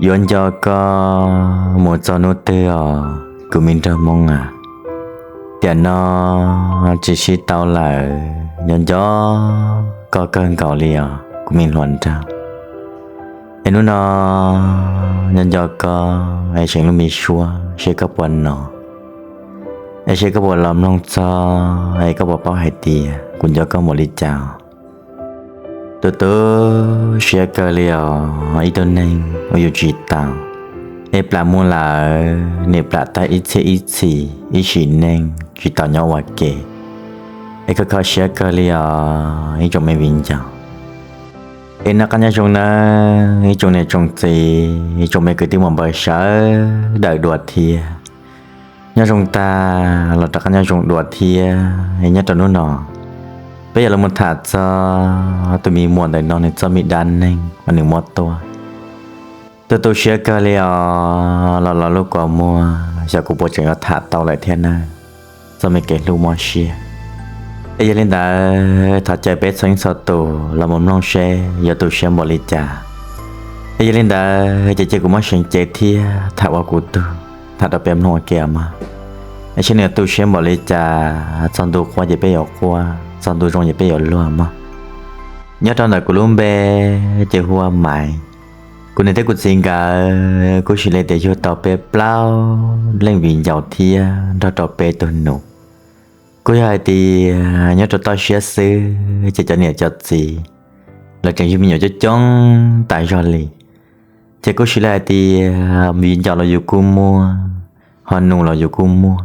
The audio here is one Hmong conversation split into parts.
Yuav nco koj mus txog hnub twg os kuv me nraug Hmoob a? Tiam no tsis sib tau lawm, nco nco koj kawg nkaus li os kuv me hluas nraug. Es hnub no nco nco koj es seev lub me suab seb koj puas nov, es seb koj puas los mloog txog es koj puas paub hais tias kuv nco koj npaum li cas. Tu tu siab kawg li os, ib tug neeg uas yus tsis tau, es plam mus lawm nws plam tag ib txhiab ib txhis, ib sim neej tsis tau nyob ua ke. Es kho kho siab kawg li os ib tsoom me viv ncaus. Es noj qab nyob zoo nawb ib tsoom niam tsoom txiv, ib tsoom me kwv tij muam npawg sawv daws dua thiab. Nyob zoo tag los rov qab nyob zoo dua thiab. Es nyob rau hnub no peb yuav los mus tham txog tus me muam ntawm no nws txoj me dab neeg uas nws muab tuaj. Tu tu siab kawg li os, los los lub kua muag xyov kuv puas tseem yuav tham tau lawm thiab nawb, txoj me kev hlub mob siab. Es yog li ntawd thov caw peb txhua leej txhua tus los mus mloog seb yuav tu siab npaum li cas. Es yog li ntawd ces cia kuv muab seev cev thiab tham ua kuv tug, tham rau peb mloog ua ke mog. Es seb nws yuav tu siab npaum li cas, txog ntu quaj ces peb yuav quaj, txog ntu zoo ces peb yuav luag mog. Nyob rau ntawm kuv lub npe ces hu ua Maiv. Kuv niam thiab kuv txiv nkawd kuj sim li tias yug tau peb plaub leej viv ncaus thiab nrog rau peb tug nus. Kuj yog hais tias nyob rau toj siab xwb ces cov niam cov txiv lawv tseem yug me nyuam coob coob tas zog li. Ces kuj sim li hais tias viv ncaus los yus kuj muaj, ho nus los yus kuj muaj.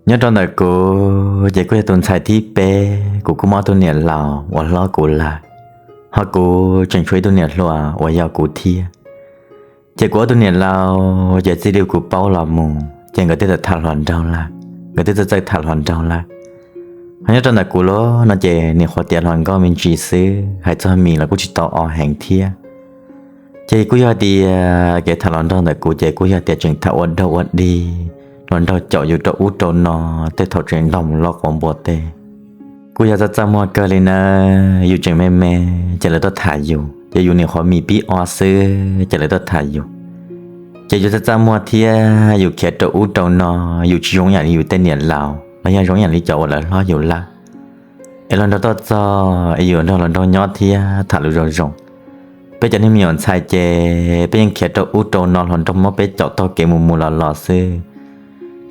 Nyob rau ntawm kuv ces kuj yog tus ntxhais thib peb, kuv kuj muaj ob tug niam laus uas hlob kuv lawm, ho kuv tseem tshuav ib tug niam hluas uas yau kuv thiab. Ces kuv ob tug niam laus ces txij li kuv paub los mus ces nkawd twb tham hluas nraug lawm, nkawd twb txawj txawj tham hluas nraug lawm. Ho nyob rau ntawm kuv los no ces nim qhuav tiav hluas nkauj me ntsis xwb, hais txog mis los kuj tsis tau o heev thiab. Ces kuj yog hais tias kev tham hluas nraug ntawm kuv ces kuj yog tias tseem tham ua dog ua dig, hluas nraug caum yus rau ub rau no, tej thaum tseem nrog mus lov quav npua tej. Kuj yog txaj txaj muag kawg li nawb, yus tseem me me ces lawv tuaj tham yus, ces yus nim qhuav mis pib o xwb ces lawv tuaj tham yus. Ces yus txaj txaj muag thiab yus khiav rau ub rau no, yus tsis zoo yam li yus tej niam laus los yog zoo yam li cov uas lawv hlob yus lawm. Es hluas nraug tuaj txog es yus nrog hluas nraug nyob thiab tham lus zoo zoo. Peb cov niag me nyuam ntxhais ces peb yeej khiav rau ub rau no, hluas nraug muab peb caum taug kev mus mus los los xwb.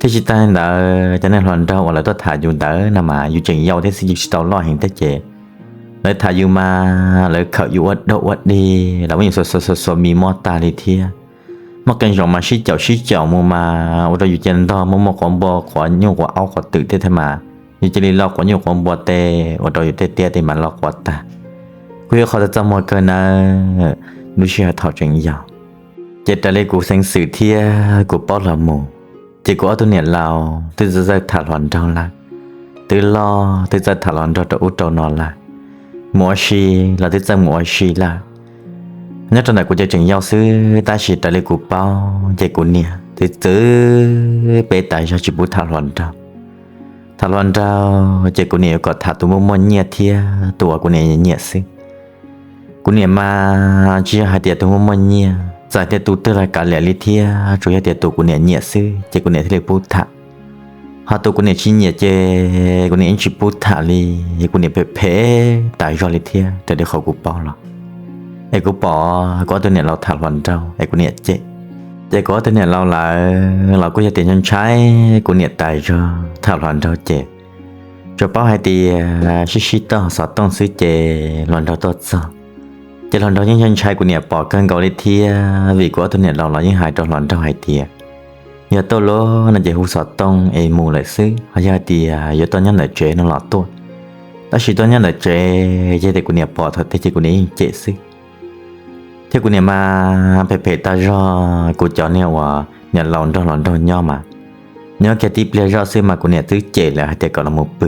Thiab tsis tag li ntawd, cov niag hluas nraug uas lawv tuaj tham yus ntawd no mas yus tseem yau thiab xwb, yus tsis tau loj heev thiab ces lawv tham yus mas lawv khawm yus ua dog ua dig, lawv muab yus xuas xuas xuas xuas mis mob tag li thiab. Muaj qee zaum mas sib caum sib caum mus mas ua rau yus cia li ntog muaj muaj quav npua, quav nyuj quav aub quav twm tej thiab mas yus cia li lov quav nyuj quav npua tej, ua rau yus tej tiab tej mas lov quav tag. Kuj yog qhov txaj txaj muag kawg nawb, lub sij hawm thaum tseem yau. Ces raws li kuv xeev xwm thiab kuv paub los mus, ces kuv ob tug niam laus twb txawj txawj tham hluas nraug lawm, twb loj twb txawj tham hluas nraug rau ub rau no lawm, mus ua si los twb txawj mus ua si lawm. Nyob rau ntawm kuv ces tseem yau xwb, tab sis raws li kuv paub ces kuv niam twb txwv peb tas zog tsis pub tham hluas nraug. Tham hluas nraug ces kuv niam yuav kom tham tus muaj muaj nyiaj thiab tus uas kuv niam nyiam xwb. Kuv niam mas tsis yog hais tias tus muaj muaj nyiaj, txawm tias tus twg los kav liam li thiab, tsuas yog tias tus kuv niam nyiam xwb ces kuv niam thiaj li pub tham. Ho tus kuv niam tsis nyiam ces kuv niam yeej tsis pub tham li, kuv niam phem phem tas zog li thiab raws li qhov kuv paub los. Es kuv pom kuv ob tug niam laus tham hluas nraug es kuv niam cem. Ces kuv ob tug niam laus lawv los kuj yog tias ntshai ntshai kuv niam tas zog tham hluas nraug ces tsuas paub hais tias sib sib toj xov tooj xwb ces hluas nraug tuaj txog. Ces hluas nraug yeej ntshai ntshai kuv niam pom kawg nkaus li thiab, vim kuv ob tug niam laus los yeej hais rau hluas nraug hais tias yog tuaj lawm no ces hu xov tooj es mus lawm xwb, ho yog hais tias yuav tuaj nyob ntawm tsev no los tuaj. Tab sis tuaj nyob ntawm tsev ces tias kuv niam pom thaum twg ces kuv niam yeej cem xwb. Thiab kuv niam mas phem phem tas zog, kuv cov niag uas niam laus nrog hluas nraug nyob mas nyob kiag tib pliag zoj xwb mas kuv niam twb cem lawm hais tias kom los mus pw.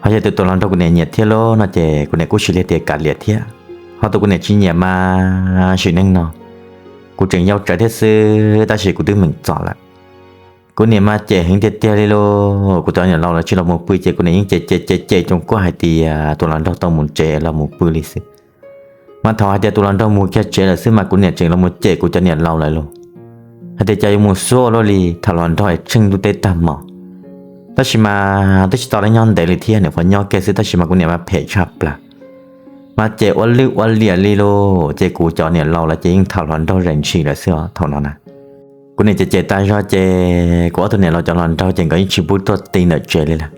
Ho yog tus tus hluas nraug kuv niam nyiam thiab lawm no ces kuv niam kuj sim li tias kav liam thiab. Ho tus kuv niam tsis nyiam mas sim neej no kuv tseem yau tsawv thiab xwb, tab sis kuv twb meem txom lawm. Kuv niam mas cem heev tiag tiag li lauj, kuv cov niam laus lawv tsis los mus pw ces kuv niam yeej cem cem cem cem tsoom kuaj hais tias tus hluas nraug tau mus tsev los mus pw li xwb. Mas thaum hais tias tus hluas nraug mus kiag tsev lawm xwb mas kuv niam tseem los mus cem kuv cov niam laus lawm los hais tias cas yuav mus xuav ua luaj li, tham hluas nraug es tsheej ntuj teb tag hmo. Tab sis mas twb tsis tau lawv nyob ntev li thiab, nyuam qhuav nyob kiag xwb, tab sis mas kuv niam mas phem tshaj plaws, mas cem ua lwj ua liam li los ces kuv cov niam laus lawv ces yeej tham hluas nraug zais ntshis lawm xwb os thaum no na. Kuv niam cem cem tas zog ces kuv ob tug niam laus cov hluas nraug ces nkawd yeej tsis pub tuaj ti ntawm tsev li lawm.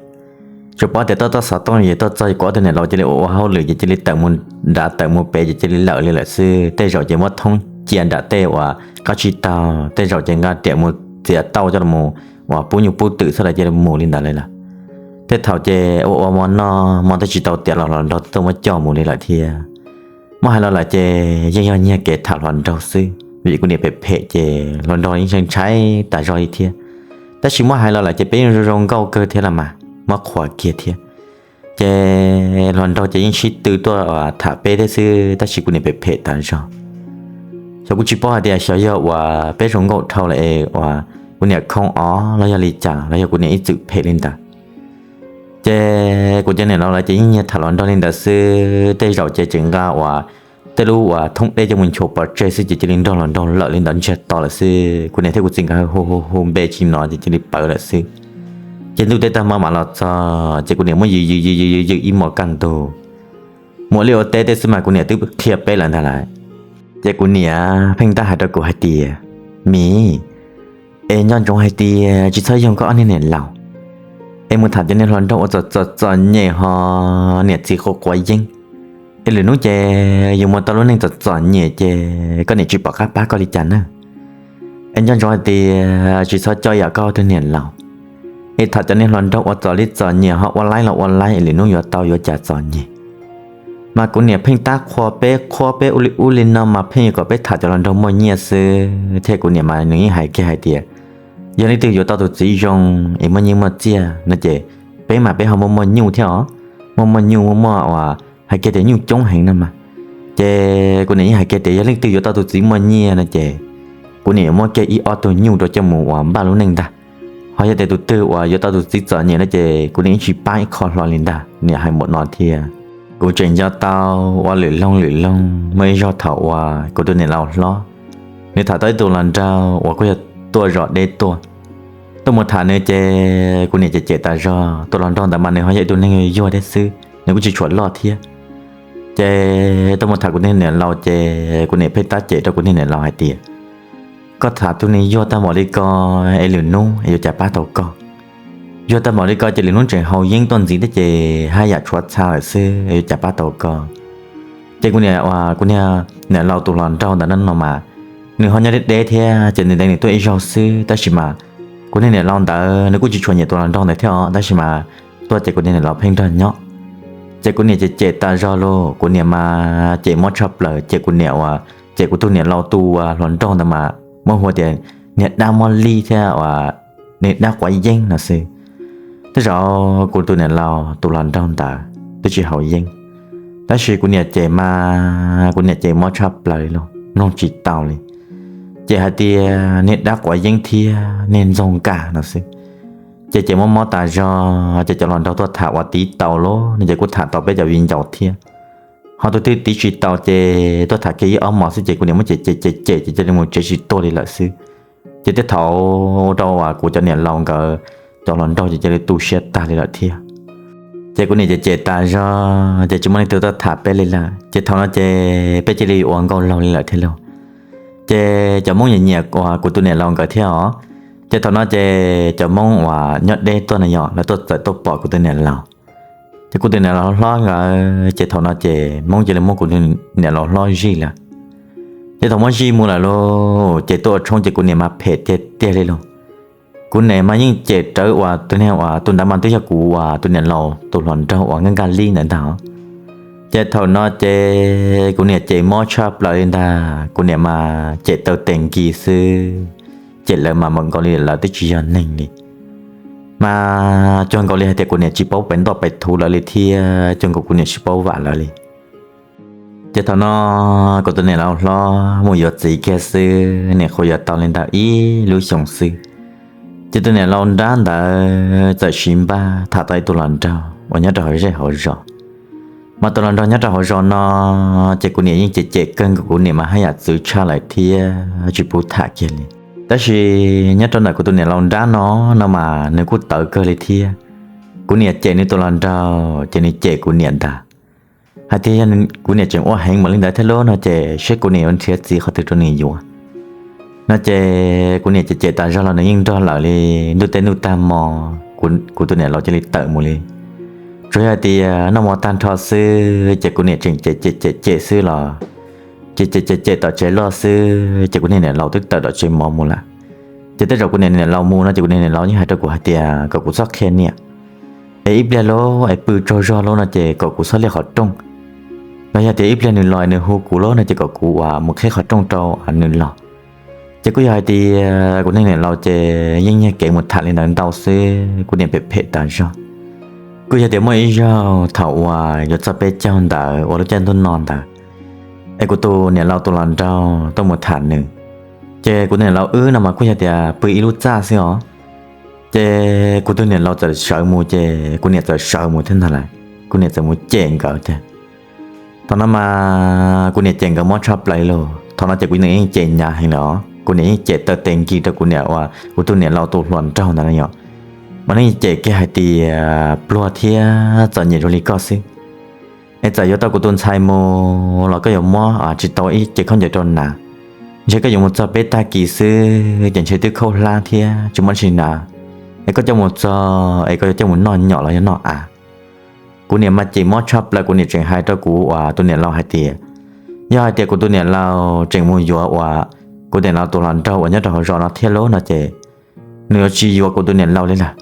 Tsuas paub tias tuaj txog xov tooj ces tuaj txog kuv ob tug niam laus cia li ua ua hauj lwm ces cia li tawm mus nrad tawm mus pem ces cia li lawm li lawm xwb. Tej zaum ces muab thoob cia nram tej uas qab tsib taug, tej zaum ces nqa riam mus txiav tauj coj los uas pub nyuj pub twm xwb los cia li mus li ntawd li lawm. Tej thaum ces ua ua mov noj mov twb tsis tau tiav los hluas nraug twb tuaj muab coj mus li lawm thiab. Muab hais los lawm ces yeej yog nyiag kev tham hluas nraug xwb, vim kuv niam phem phem ces hluas nraug yeej ntshai ntshai tas zog li thiab. Tab sis muab hais los lawm ces peb yeej zoo zoo nkauj kawg thiab los mas muab qhuas kiag thiab. Ces hluas nraug ces yeej sib tw tuaj tham peb thiab xwb, tab sis kuv niam phem phem tas zog. Xyov kuv tsis paub hais tias xyov yog uas peb zoo nkauj dhau lawm es uas kuv niam khoo os los yog li cas los yog kuv niam ib txwm phem li ntawd. Ces kuv cov niam laus lawv ces yeej nyiag tham hluas nraug li ntawd xwb, tej zaum ces tseem nqa uas tej lub uas thoob dej coj mus nchuav pov tseg xwb ces cia li nrog hluas nraug lawm li ntawd ntsiag to lawm xwb. Kuv niam thiab kuv txiv nkawd hu hu hu npe tsis hnov ces cia li pawv lawm xwb. Ces ntuj teb tag hmo mam los txog ces kuv niam muab yws yws yws yws yws yws ib hmos kaj ntug. Mus ua liaj ua teb tej xwb mas kuv niam twb qhia peb lawm ntag lauj. Ces kuv niam pheej tab hais rau kuv hais tias, Mim, es nco ntsoov hais tias tsis txhob yoog koj ob niag niam laus, es mus tham cov niag hluas nraug ua txom txom txom nyem ho niam txiv quav quav yeeb, es lwm hnub ces yus mus tau lub neej txom txom nyem ces koj niam tsis pom qab pab koj li cas na. Es nco ntsoov hais tias tsis txhob coj ib yam koj ob tug niam laus, es tham cov niag hluas nraug ua txom li txom nyem ho ua laib los ua laib es lwm hnub yuav tau yuav cas txom nyem. Mas kuv niam pheej tab qhuas peb qhuas peb ua li ub li no mas pheej yuav kom peb tham cov hluas nraug muaj nyiaj xwb thiab. Kuv niam mas nws yeej hais kiag hais tias yog leej twg yuav tau tus txiv zoo es muaj nyiaj muaj txiaj no ces peb mas peb ho muaj muaj nyuj thiab os, muaj muaj nyuj muaj muaj uas hais kiag tias nyuj coob heev no mas. Ces kuv niam yeej hais kiag tias yog leej twg yuav tau tus txiv muaj nyiaj no ces kuv niam yuav muab kiag ib ob tug nyuj rau coj mus uas npaj lub neej ntag. Ho yog tias tus twg uas yuav tau tus txiv txom nyem no ces kuv niam yeej tsis pab ib qho hlo li ntag, niam hais npaum no thiab. Kuv tseem nco tau ua lwm loog lwm loog muaj ib zaug thaum uas kuv tus niam laus hlob, nws tham tau ib tug hluas nraug uas kuj yog tuaj zos deb tuaj, tuaj mus tham nws ces kuv niam cem cem tas zog. Tus hluas nraug ntawd mas nws ho yog ib tug neeg yuag thiab xwb, nws kuj tsis tshua loj thiab. Ces tuaj mus tham kuv niag niam laus ces kuv niam pheej tab cem rau kuv niag niam laus hais tias, koj tham tus neeg yuag tag npaum li ko es lwm hnub es yuav cas pab tau koj? Yuag tag npaum li ko ces lwm hnub tseem haus yeeb tuaj ntxiv thiab ces haj yam tshuav txha lawm xwb, yuav cas pab tau koj? Ces kuv niam, kuv niag niam laus tus hluas nraug ntawd no mas nws ho nyob deb deb thiab ces ntev ntev nws tuaj ib zaug xwb, tab sis mas kuv niag niam laus ntawd nws kuj tsis tshua nyiam tus hluas nraug ntawd thiab os, tab sis mas tuaj ces kuv niag niam laus pheej nrog nyob. Ces kuv niam cem cem tas zog los kuv niam mas cem mob tshaj plaws, ces kuv niam uas cem kuv tus niam laus tus uas hluas nraug ntawd mas muab hu tias niag dab mob lij thiab uas niag dab quav yeeb no xwb. Tej zaum kuv tus niam laus tus hluas nraug ntawd twb tsis haus yeeb, tab sis kuv niam cem mas kuv niam cem mob tshaj plaws li los mloog tsis tau li. Ces hais tias niag dab quav yeeb thiab niag ntxoog nkaj no xwb. Ces cem mob mob tas zog ces cov hluas nraug tuaj tham uas tiv tau los no ces kuj tham tau peb cov viv ncaus thiab. Ho tus twg tiv tsis tau ces tuaj tham kiag ib ob hmos xwb ces kuv niam muab cem cem cem cem ces cia li mus tsev tsis tuaj li lawm xwb. Ces tej thaum rau uas kuv cov niam laus nkawd cov hluas nraug ces cia li tu siab tag li lawm thiab. Ces kuv niam cem cem tas zog ces tsis muaj leej twg tuaj tham peb li lawm. Ces thaum no ces peb cia li ua nkauj laug li lawm thiab lauj. Ces cov Hmoob nyiam nyiam uas kuv tus niam laus nkawd thiab os. Ces thaum no ces cov Hmoob uas nyob deb tuaj no yog lawv tuaj txawm tuaj pom kuv tus niam laus. Ces kuv tus niam laus hlob nkawd ces thaum no ces Hmoob cia li muab kuv niam laus hlob zij lawm. Ces thaum muab zij mus lawm lauj ces tuaj ua tshoob ces kuv niam mas phem tiag tiag li lauj. Kuv niam mas yeej cem rawv uas tus niag uas tus ntawd mas twb yog kuv uas tus niam laus tus hluas nraug uas nkaj nkaj li ntawd ntag. Ces thaum no ces kuv niam cem mob tshaj plaws li ntag, kuv niam mas cem taw tes nkis xwb, cem lawv mas npaum nkaus li lawv twb tsis yog neeg li. Mas cuag nkaus li hais tias kuv niam tsis paub pes ntoj pes thuv lawv li thiab cuag nkaus kuv niam tsis paub vam lawv li. Ces thaum no kuv tus niam laus hlob mus yuav txiv kiag xwb, niam qhuav yuav tau li ntawm ib lub xyoos xwb. Ces tus niam laus nrab ntawd txawm sis npaj tham tau ib tug hluas nraug uas nyob rau hauv zej hauv zos. Mas tus hluas nraug nyob rau hauv zos no, ces kuv niam yeej cem cem kawg nkaus kuv niam mas haj yam txwv tshaj lawm thiab tsis pub tham kiag li. Tab sis nyob rau ntawm kuv tus niam laus nrab no, no mas nws kuj tawv kawg li thiab. Kuv niam cem nws tus hluas nraug ces nws cem kuv niam ntag, hais tias yog kuv niam tseem ua heev npaum li ntawd thiab lub no ces seb kuv niam yuav nrhiav txiv qhov twg rau nws yuav no ces kuv niam cem cem tas zog los nws yeej nrog lawm li. Ntuj teb ntuj tag hmo, kuv tus niam laus cia li tawm mus li. Tsuas yog hais tias noj mov tag nrho xwb ces kuv niam tseem cem cem cem cem xwb los, ces cem cem cem tom tsev loj xwb ces kuv niam laus twb tawm tom tsev mov mus lawm. Ces tej zaum kuv niam laus mus no ces kuv niam laus yeej hais rau kuv hais tias kom kuv txhob qhia niam, es ib pliag lub es pw tsaug zog lub no ces kom kuv txhob liaj qhov rooj, los yog tias ib pliag nws los nws hu kuv lub no ces kom kuv ua mus qhib qhov rooj rau nws los. Ces kuj yog hais tias kuv niam laus ces yeej nyiag kev mus tham li ntawd ntau xwb, kuv niam phem phem tas zog. Kuj yog tias muaj ib zaug thaum uas yuav txog peb caug ntawd uas lub caij ntuj no ntawd, es kuv tus niam laus tus hluas nraug tuaj mus tham nws, ces kuv tus niam laus wb no mas kuj yog tias pw ib lub txaj xwb os. Ces kuv tus niam laus txawm sawv mus ces kuv niam txawm sawv mus thiab ntag lawm, kuv niam txawm mus cem nkawd tiag. Thaum no mas kuv niam cem nkawd mob tshaj plaws li. Thaum no ces kuv niam yeej cem hnyav heev lawm os, kuv niam yeej cem taw tes nkis rau kuv niam uas kuv tus niam laus tus hluas nraug ntawd no yom. Mas nws yeej cem kiag hais tias pluag thiab txom nyem zoo li koj xwb, es txawm yuav tau kuv tus ntxhais mus los koj yuav muab tsis tau ib cev khaub ncaws rau hnav. Ntshe koj yuav mus txog peb tag kis xwb ces ntshe twb khaub hlab thiab tsis muaj dab tsi hnav, es koj coj mus txog es koj yuav coj mus noj nyom los yog noj av. Kuv niam mas cem mob tshaj plaws, kuv niam tseem hais rau kuv uas tus niam laus hais tias, yog hais tias kuv tus niam laus tseem mus yuav uas kuv tus niam laus tus hluas nraug uas nyob rau hauv zos no thiab lub no ces nws yuav tsis yuav kuv tus niam laus li lawm,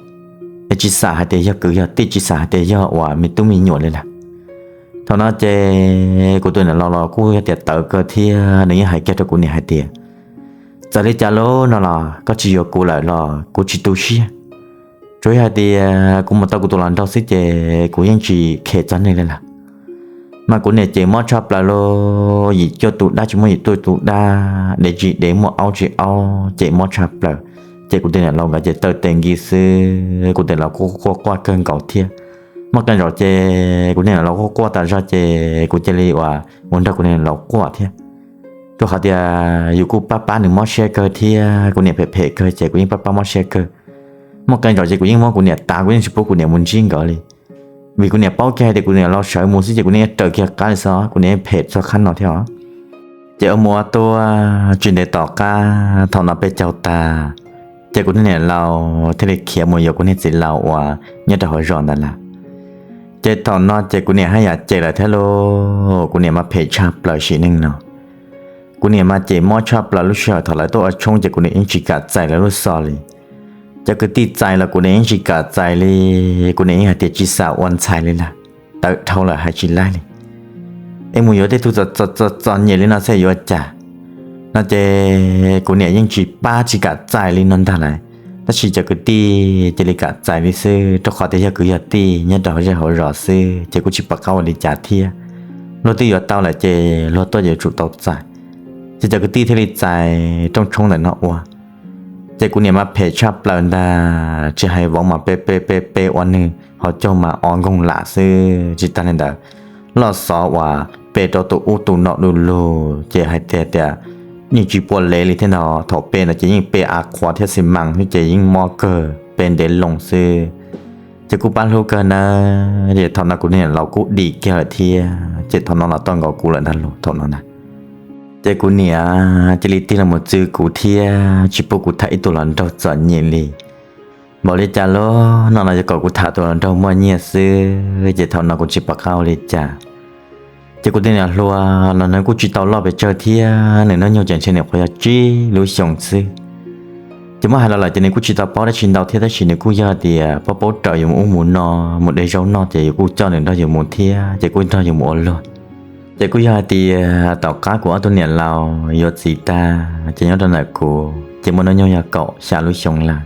es tsis xam hais tias yog kwv yog tij, tsis xam hais tias yog uas me tub me nyuam li lawm. Thaum no ces kuv tus niam laus los kuj yog tias tawv kawg thiab nws yeej hais kiag rau kuv niam hais tias, txawm li cas lub no los koj tsis yuav kuv lawm los kuv tsis tu siab. Tsuas yog hais tias kuv mus tau kuv tus hluas nraug xwb ces kuv yeej tsis khem txog nws li lawm. Mas kuv niam cem mob tshaj plaws li, yim cuaj tus dab tsis muaj yim cuaj tus dab, dev tsis dev muaj aub tsis aub, cem mob tshaj plaws. Ces kuv tus niam laus nkawd ces taw tes nkis xwb, kuv tus niam laus kuj quaj quaj kawg nkaus thiab. Muaj qee zaum ces kuv niam laus quaj quaj tas zog ces kuv cia li uas mus nrog kuv niam laus quaj thiab. Rau qhov tias yus kuj pab pab nws mob siab kawg thiab kuv niam phem phem kawg ces kuv yeej pab pab mob siab kawg. Muaj qee zaum ces kuv yeej muab kuv niam tav, kuv yeej tsis pub kuv niam mus ntsib nkawd li. Vim kuv niam paub kiag hais tias kuv niam laus sawv mus xwb ces kuv niam yeej raws kiag qab li xwb, kuv niam yeej phem txog qab no thiab os. Ces ua mus ua tuaj tsis ntev tom qab thaum no peb caug tag, ces kuv niam laus thiaj li khiav mus yuav kuv niag txiv laus uas nyob rau hauv zos ntawd lawm. Ces thaum no ces kuv niam haj yam cem lawm thiab lauj, kuv niam mas phem tshaj plaws sim neej no. Kuv niam mas cem mob tshaj plaws, lub sij hawm thaum lawv tuaj ua tshoob ces kuv niam yeej tsis kam txais lawv lub xov li. Cov kwv tij txais los kuv niam yeej tsis kam txais li, kuv niam yeej hais tias tsis xam ua ntxhais li lawm, tawv dhau lawm hais tsis laib li. Es mus yuav tej tug txom txom nyem li no xwb yuav cas? No ces kuv niam yeej tsis pab tsis kam txais li no ntag lawm. Tab sis cov kwv tij cia li kam txais li xwb, rau qhov tias yog kwv yog tij nyob rau hauv zej hauv zos xwb ces kuj tsis pom qab ua li cas thiab. Luag twb yuav tau lawm ces luag tuaj yuav tsum tau txais. Ces cov kwv tij thiaj li txais rooj tshoob ntawm no ua. Ces kuv niam mas phem tshaj plaws ntag, tsis hais vauv mas pe pe pe pe ua nws hauv caug mas o nkoog lam xwb. Tsis tag li ntawd, loj xov uas pe rau tus ub tus no du lug, ces hais tias tias yeej tsis pua lev li thiab no. Thaum pe no ces yeej pe av qhuav thiab xi mas xwb ces yeej mob kawg, pe ntev loo xwb. Ces kuj pab hlub kawg nawb, ces thaum no kuv niam laus kuj dim kiag lawm thiab, ces thaum no los tau nkaus kuv lawm ntag los thaum no na. Ces kuv niam cia li tig los mus txwv kuv thiab tsis pub kuv tham ib tug hluas nraug txom nyem li. Npaum li cas los no los yog kom kuv tham tus hluas nraug muaj nyiaj xwb, ces thaum no kuv tsis pom qab ua li cas. Ces kuv tus niam hluas los nws kuj tsis tau loj pes tsawg thiab, nws hnub nyoog ces ntshe nws nyuam qhuav yog tsib lub xyoos xwb. Ces muab hais los lawm ces nws kuj tsis tau paub dab tsi ntau thiab, tab sis nws kuj yog tias paub paub raws yus mus ub mus no, mus de zaub noj ces yus kuj coj nws nrog yus mus thiab, ces kuj nrog yus mus ua luag. Ces kuj yog hais tias tom qab kuv ob tug niam laus yuav txiv tag ces nyob rau ntawm kuv ces muaj hnub nyoog yog kaum xya lub xyoo lawm.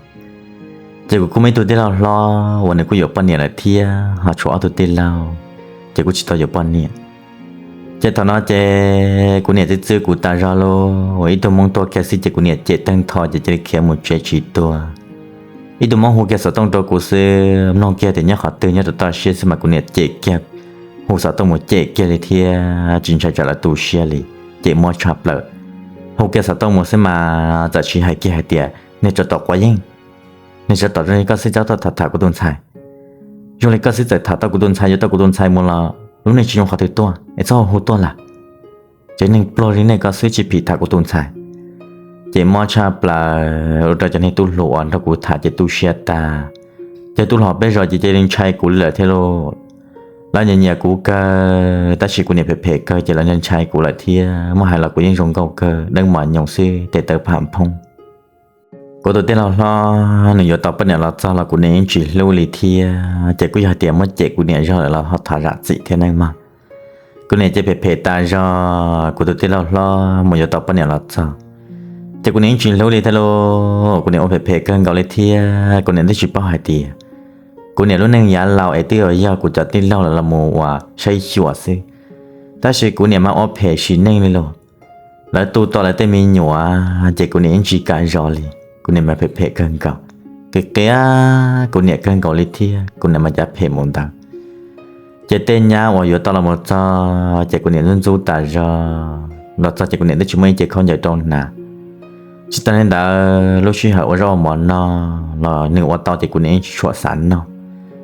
Ces kuv kuj muaj ib tug tij laug hlob uas nws kuj yuav poj niam lawm thiab, ho tshuav ob tug tij laug ces kuj tsis tau yuav poj niam. Ces thaum no ces kuv niam txwv txwv kuv tas zog lauj, uas ib tug hmoob tuag kiag xwb ces kuv niam cem tag nrho ces cia li khiav mus tsev tsis tuag. Ib tug hmoob hu kiag xov tooj rau kuv xwb, mloog kiag tias nyob qhov twg nyob rau toj siab xwb mas kuv niam cem kiag hu xov tooj mus cem kiag li thiab tsis ntshai tsam lawv tu siab li, cem mob tshaj plaws. Hu kiag xov tooj mus xwb mas txawm tsis hais kiag hais tias, Niag tsov tom quav yeeb, niag tsov tom zoo li koj xwb txhob tham tham kuv tus ntxhais. Zoo li koj xwb txawm tham tau kuv tus ntxhais, yuav tau kuv tus ntxhais mus los lub neej tsis zoo qhov twg tuaj es txhob hu tuaj lawm. Tsev neeg pluag li nej koj xwb tsis phim tham kuv tus ntxhais. Ces mob tshaj plaws ua rau cov niag tub hluas uas nrog kuv tham ces tu siab tag. Ces tub hluas peb zos ces cia li ntshai kuv li lawm thiab lauj. Lawv nyiam nyiam kuv kawg tab sis kuv niam phem phem kawg ces lawv ntshai kuv lawm thiab. Muab hais los kuv yeej zoo nkauj kawg, deeb mos nyoos xwb, tes taw pham phoob. Kuv tus tij laug hlob nws yuav tau poj niam los txog los kuv niam yeej tsis hlub li thiab. Ces kuj yog hais tias muab cem kuv niam zog lawm los ho thov zam txim thiab nawb mog. Kuv niam ces phem phem tas zog, kuv tus tij laug hlob mus yuav tau poj niam los txog, ces kuv niam yeej tsis hlub li thiab lauj. Kuv niam ua phem phem kawg nkaus li thiab. Kuv niam twb tsis paub hais tias kuv niam lub neej yav laus es twb yog kuv cov tij laug lawv los mus uas saib xyuas xwb, tab sis kuv niam mas ua phem sim neej li lauj. Lawv tu tau lawv tej me nyuam ces kuv niam yeej tsis kam zov li. Kuv niam mas phem phem kawg nkaus, qia qia kuv niam kawg nkaus li thiab. Kuv niam mas cav phem mus ntawd. Ces tej nyab uas yuav tau los mus txog ces kuv niam ntxub ntxub tas zog. Los txog ces kuv niam twb tsis muaj ib ce khaub ncaws rau hnav. Tsis tas li ntawd lub sij hawm ua zaub ua mov noj los nws ua tau ces kuv niam yeej tsis tshua xav noj.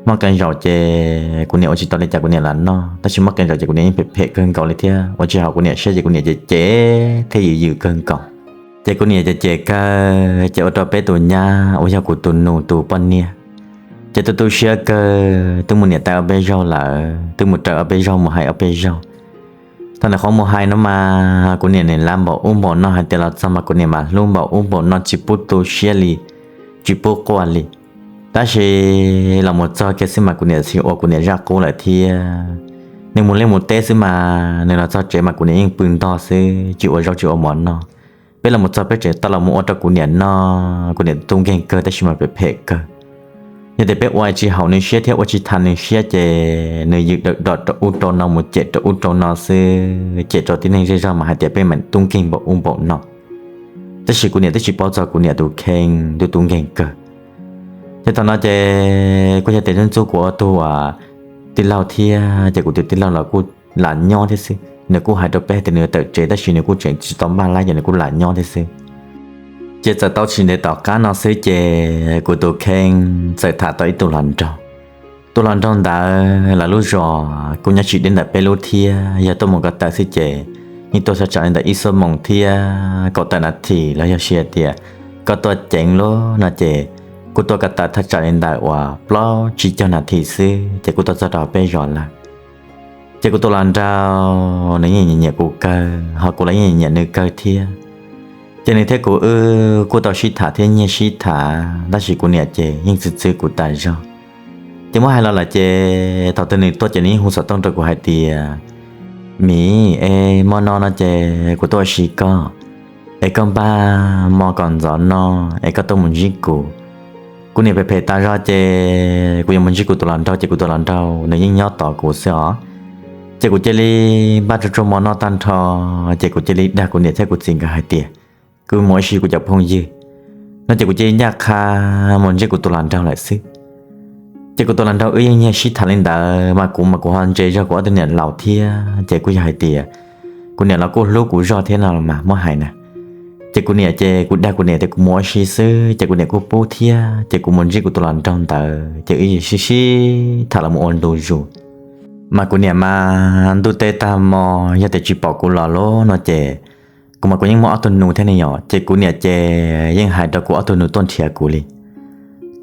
Muaj qee zaum ces kuv niam ua tsis tau li cas kuv niam lam noj, tab sis muaj qee zaum ces kuv niam yeej phem phem kawg nkaus li thiab. Ua tsis haum kuv niam siab ces kuv niam ces cem thiab yws yws kawg nkaus. Ces kuv niam ces cem kawg ces ua rau peb tus nyab uas yog kuv tus nus tus poj niam ces tu tu siab kawg, twb mus niam tais ob peb zaug lawm, twb mus raws ob peb zaug mus hais ob peb zaug. Thaum nws qhuav mus hais no mas kuv niam nim lav npaum ub npaum no hais tias los txog mas kuv niam mas hlub npaum ub npaum no tsis pub tu siab li, tsis pub quaj li. Tab sis los mus txog kiag xwb mas kuv niam txawm ua kuv niam zaj qub lawm thiab. Nws mus liaj mus teb xwb mas nws los txog tsev mas kuv niam yeej pw ntog xwb tsis ua zaub tsis ua mov noj. Peb los mus txog peb tseem tau los mus ua rau kuv niam noj, kuv niam tub nkeeg kawg tab sis mas phem phem kawg. Yog tias peb ua tsis haum nws siab thiab ua tsis tas nws siab ces nws yws dawm dom rau ub rau no mus cem rau ub rau no xwb, cem rau tib neeg zej zog mas hais tias peb mas tub nkeeg npaum ub npaum no. Tab sis kuv niam twb tsis paub txog kuv niam tus kheej, tub tub nkeeg kawg. Ces thaum no ces kuj yog tias ntxub ntxub kuv ob tug tij laug thiab ces kuv tus tij laug los kuj lam nyob thiab xwb. Nws kuj hais rau peb tias nws yuav tawm tsev tab sis nws kuj tseem tsis tau npaj lab ces nws kuj lam nyob thiab xwb. Ces txawm tau tsis ntev tom qab no xwb ces kuv tus kheej txawm tham tau ib tug hluas nraug. Tus hluas nraug ntawd lawv lub zos kuj nyob tsis deb ntawm peb lub thiab, yog tuaj mus ko taw xwb ces yeej tuaj sab tsam li ntawm ib xuab moos thiab kaum tawm nas this los yog hais tias koj tuaj ceev lub no ces kuj tuaj ko taw thaj tsam li ntawm uas plaub tsib caug nas this xwb ces kuj tuaj txog rau peb zos lawm. Ces kuv tus hluas nraug nws yeej nyiam nyiam kuv kawg, ho kuv los yeej nyiam nyiam nws kawg thiab. Ces nws thiab kuv wb kuj tau sib tham thiab nyiag sib tham, tab sis kuv niam ces yeej txwv txwv kuv tas zog. Ces muab hais los lawm ces thaum twg nws tuaj ces nws yeej hu xov tooj rau kuv hais tias, Miv, es hmo no no ces kuv tuaj ua si koj, es koj npaj hmo kom ntxov no es koj tuaj mus ntsib kuv. Kuv niam phem phem tas zog ces kuv yuav mus ntsib kuv tus hluas nraug ces kuv tus hluas nraug nws yeej nyob tos kuv xwb os. Ces kuv cia li npaj tsuag tsuag hmo noj tag nrho, ces kuv cia li dag kuv niam thiab kuv txiv nkawd hais tias kuv mus ua si kuv cov phooj ywg no ces kuv cia li ncaj qha mus ntsib kuv tus hluas nraug lawm xwb. Ces kuv tus hluas nraug wb yeej nyiag sib tham li ntawd mas kuv mas kuv ho ntse zog kuv ob tug niam laus thiab ces kuj yog hais tias kuv niam los kuj hlub kuv zog thiab no mas muab hais na. Ces kuv niam ces kuv dag kuv niam tias kuv mus ua si xwb ces kuv niam kuj pub thiab ces kuv mus ntsib kuv tus hluas nraug ntawd ces wb sib sib tham los mus ua ntu zus. Mas kuv niam mas ntuj teb tag hmo yog tias tsis pom kuv los lawm no ces kuv mas kuv yeej muaj ob tug nus thiab ne yom, ces kuv niam ces yeej hais rau kuv ob tug nus tuaj nrhiav kuv li.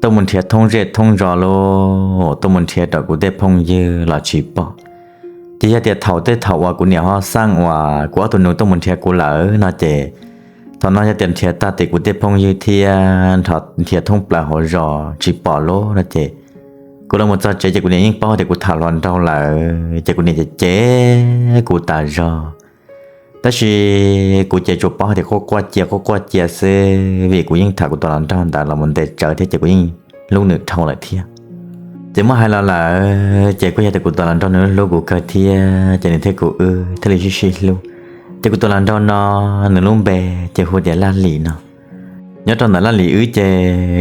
Tuaj mus nrhiav thoob zej thoob zos lawm, tuaj mus nrhiav rau kuv tej phooj ywg los tsis pom. Ces yog tias thaum tej thaum uas kuv niam ho xaj uas kuv ob tug nus tuaj mus nrhiav kuv lawm no ces thaum no yog tias nrhiav tag ces kuv tej phooj ywg thiab nrhiav thoob plaws hauv zos tsis pom lawm no ces kuv los mus txog tsev ces kuv niam yeej paub tias kuv tham hluas nraug lawm ces kuv niam ces cem kuv tas zog. Tab sis kuv ces tsuas paub tias quaj quaj cia quaj quaj cia xwb vim kuv yeej tham kuv tus hluas nraug ntawd los mus ntev tsawv thiab ces kuv yeej hlub nws dhau lawm thiab. Ces muab hais los lawm ces kuj yog tias kuv tus hluas nraug nws hlub kuv kawg thiab ces nws thiab kuv wb thiaj li sib sib hlub. Ces kuv tus hluas nraug no nws lub npe ces hu tias Laj Lim no. Nyob rau ntawm Laj Lim wb ces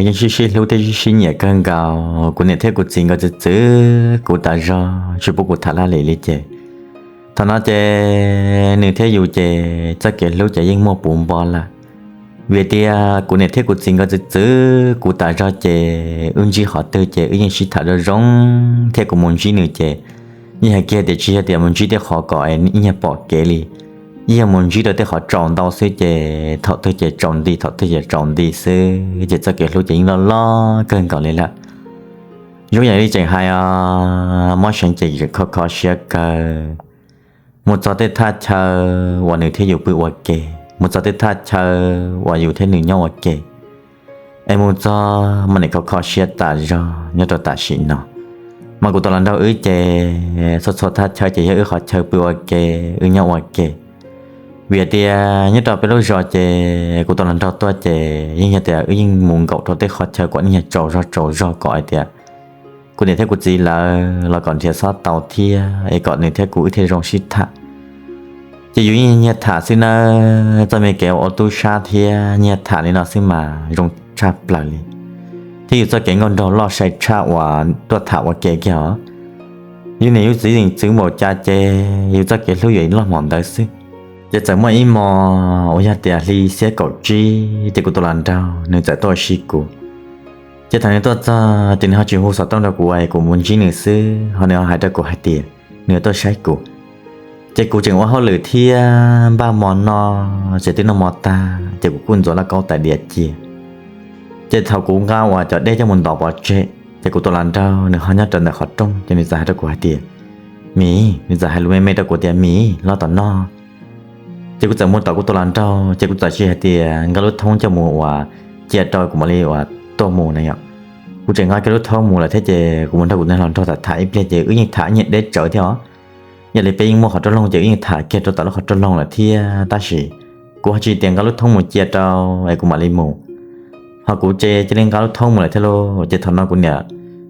yeej sib sib hlub thiab sib sib nyiam kawg nkaus. Kuv niam thiab kuv txiv nkawd txwv txwv kuv tas zog tsis pub kuv tham Laj Lim li ces thaum no ces nws thiab yus ces txoj kev hlub ces yeej muaj puv npo lawm. Vim tias kuv niam thiab kuv txiv nkawd txwv txwv kuv tas zog ces wb ntsib qhov twg ces wb yeej sib tham zoo zoo, thiab kuv mus ntsib nws ces yeej hais kiag tias tsis yog tias mus ntsib tej qhov kom ib nyuag pom kev li, yeej yog mus ntsib rau tej qhov tsaus ntau xwb ces thaum twg ces tsaus nti, thaum twg ces tsaus nti xwb ces txoj kev hlub ces yeej loj loj kawg nkaus li lawm. Zoo yam li tseem hais os, mob seev ces kho kho siab kawg. Mus txog tej thaj chaw uas nws thiab yus pw ua ke, mus txog tej thaj chaw uas yus thiab nws nyob ua ke, es mus txog mas nim kho kho siab tas zog nyob rau tam sim no. Mas kuv tus hluas nraug wb ces txhua txhua thaj chaw ces yog wb qhov chaw pw ua ke, wb nyob ua ke. Vim tias nyob rau peb lub zos ces kuv tus hluas nraug tuaj ces yeej yog tias wb yeej mus nkaum rau tej qhov chaw kom ib nyuag tsaus zog tsaus zog kom hais tias kuv niam thiab kuv txiv lawv los kom nrhiav xob tau thiab es kom nws thiab kuv wb thiaj zoo sib tham. Ces yus yeej nyiag tham xwb nawb, txoj me kev ua tub sab thiab nyiag tham li no xwb mas zoo tshaj plaws li, thiab yus txoj kev nkauj nraug loj sai tshaj uas tuaj tham ua ke kiag os. Yus niam yus txiv txwv npaum cas ces yus txoj kev hlub yuav loj hmo ntawd xwb. Ces txawm muaj ib hmo uas yog tias hli xiab kaum tsib ces kuv tus hluas nraug nws txawm tuaj ua si kuv. Ces thaum nws tuaj txog ces nws ho tsis hu xov tooj rau kuv es kuv mus ntsib nws xwb, ho nws ho hais rau kuv hais tias nws tuaj saib kuv. Ces kuv tseem ua hauj lwm thiab npaj hmo noj, ces twb noj hmo tag ces kuv kuj ntxuav lauj kaub tais diav cia. Ces thaum kuv nqa uas cov dej coj mus ntov pov tseg ces kuv tus hluas nraug nws ho nyob rau ntawm qhov rooj ces nws txawm hais rau kuv hais tias, Mim, nws txawm hais lus me me rau kuv tias, Mim, los tom noj. Ces kuv txawm mus tom kuv tus hluas nraug ces kuv txawm sim hais tias nqa lub thoob coj mus uas cia rau kuv mam li uas tuaj mus na yom. Kuv tseem nqa kiag lub thoob mus lawm thiab ces kuv mus nrog kuv niag hluas nraug tham tham ib pliag ces wb yeej tham ib nyuag deb tsawv thiab os. Yog li peb yeej muaj qhov rooj loog ces wb yeej tham kiag rau tom lub qhov rooj loog lawm thiab, tab sis kuv ho tsis tias nqa lub thoob mus cia rau es kuv mam li mus. Ho kuv ces cia li nqa lub thoob mus lawm thiab lauj. Ces thaum no kuv niam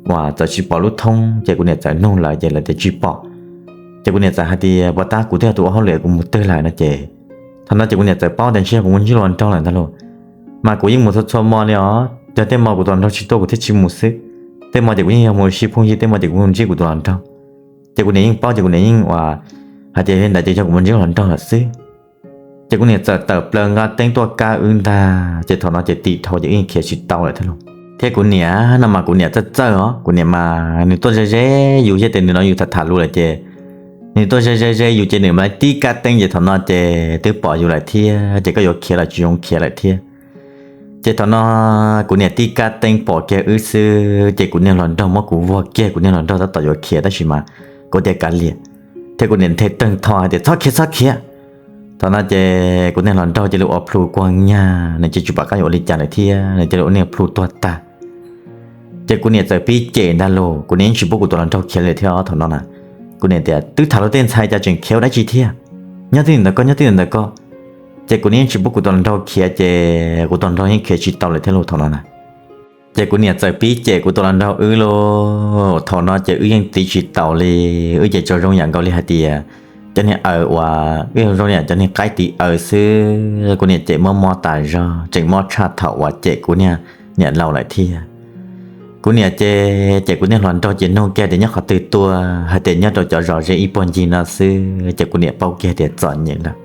uas txawm tsis pom lub thoob ces kuv niam txawm nug lawv ces lawv tias tsis pom. Ces kuv niam txawm hais tias, Puas tab kuv twb yog tus ua hauj lwm, kuv mus twg lawm no? Ces thaum no ces kuv niam txawm paub tias ntshe yog kuv mus ntsib hluas nraug lawm ntag lauj. Mas kuv yeej mus txhua txhua hmo li os, yog tej hmo kuv tus hluas nraug tsis tuaj kuv thiaj tsis mus xwb. Tej hmo ces kuv yeej yog mus ua si phooj ywg, tej hmo ces kuv mus ntsib kuv tus hluas nraug. Ces kuv niam yeej paub ces kuv niam yeej uas hais tias li ntawd ces yog kuv mus ntsib hluas nraug lawm xwb. Ces kuv niam txawm tawm plaws nqa teeb tuaj kab wb ntag, ces thaum no ces tim dhau ces wb yeej khiav tsis tau lawm thiab lauj. Thiab kuv niam no mas kuv niam txawj txawj os, kuv niam mas nws tuaj ze ze yus, yog tias nws hnov yus tham tham lus lawm ces nws tuaj ze ze ze yus ces nws mam li tib kab teeb ces thaum no ces twb pom yus lawm thiab, ces koj yuav khiav los tsis zoo khiav lawm thiab. Ces thaum no kuv niam tib kab teeb pom kiag wb xwb ces kuv niag hluas nraug muab kuv vuag kiag, kuv niag hluas nraug tab tom yuav khiav tab sis mas kuv tias kav liam, thiab kuv niam nthe teeg tho hais tias txhob khiav, txhob khiav. Thaum no ces kuv niag hluas nraug cia li ua plhu kuag nyag, nws cia tsis pom qab yuav ua li cas lawm thiab, nws cia li ua niag plhu tuag tag. Ces kuv niam txawm pib cem ntag lauj, kuv niam yeej tsis pub kuv tus hluas nraug khiav li thiab thaum no na. Kuv niam tias twb tham luag tej ntxhais cas tseem khiav ua dab tsi thiab, nyob twj ywm ntawm koj, nyob twj ywm ntawm koj. Ces kuv niam yeej tsis pub kuv tus hluas nraug khiav ces kuv tus hluas nraug yeej khiav tsis tau lawm thiab lauj thaum no na. Ces kuv niam txawm pib cem kuv tus hluas nraug wb lauj, thaum no ces wb yeej tiv tsis taus li, wb ces tsaug zoo yam nkaus li hais tias cov niag aws uas wb zoo li cov niag qaib tiv aws xwb. Kuv niam cem mob mob tas zog, tseem mob tshaj thaum uas cem kuv niag niam laus lawm thiab. Kuv niam ces cem kuv niag hluas nraug ces nug kiag tias nyob qhov twg tuaj, hais tias nyob rau cov zos ze ib puag ncig no xwb, ces kuv niam paub kiag tias txom nyem lawm.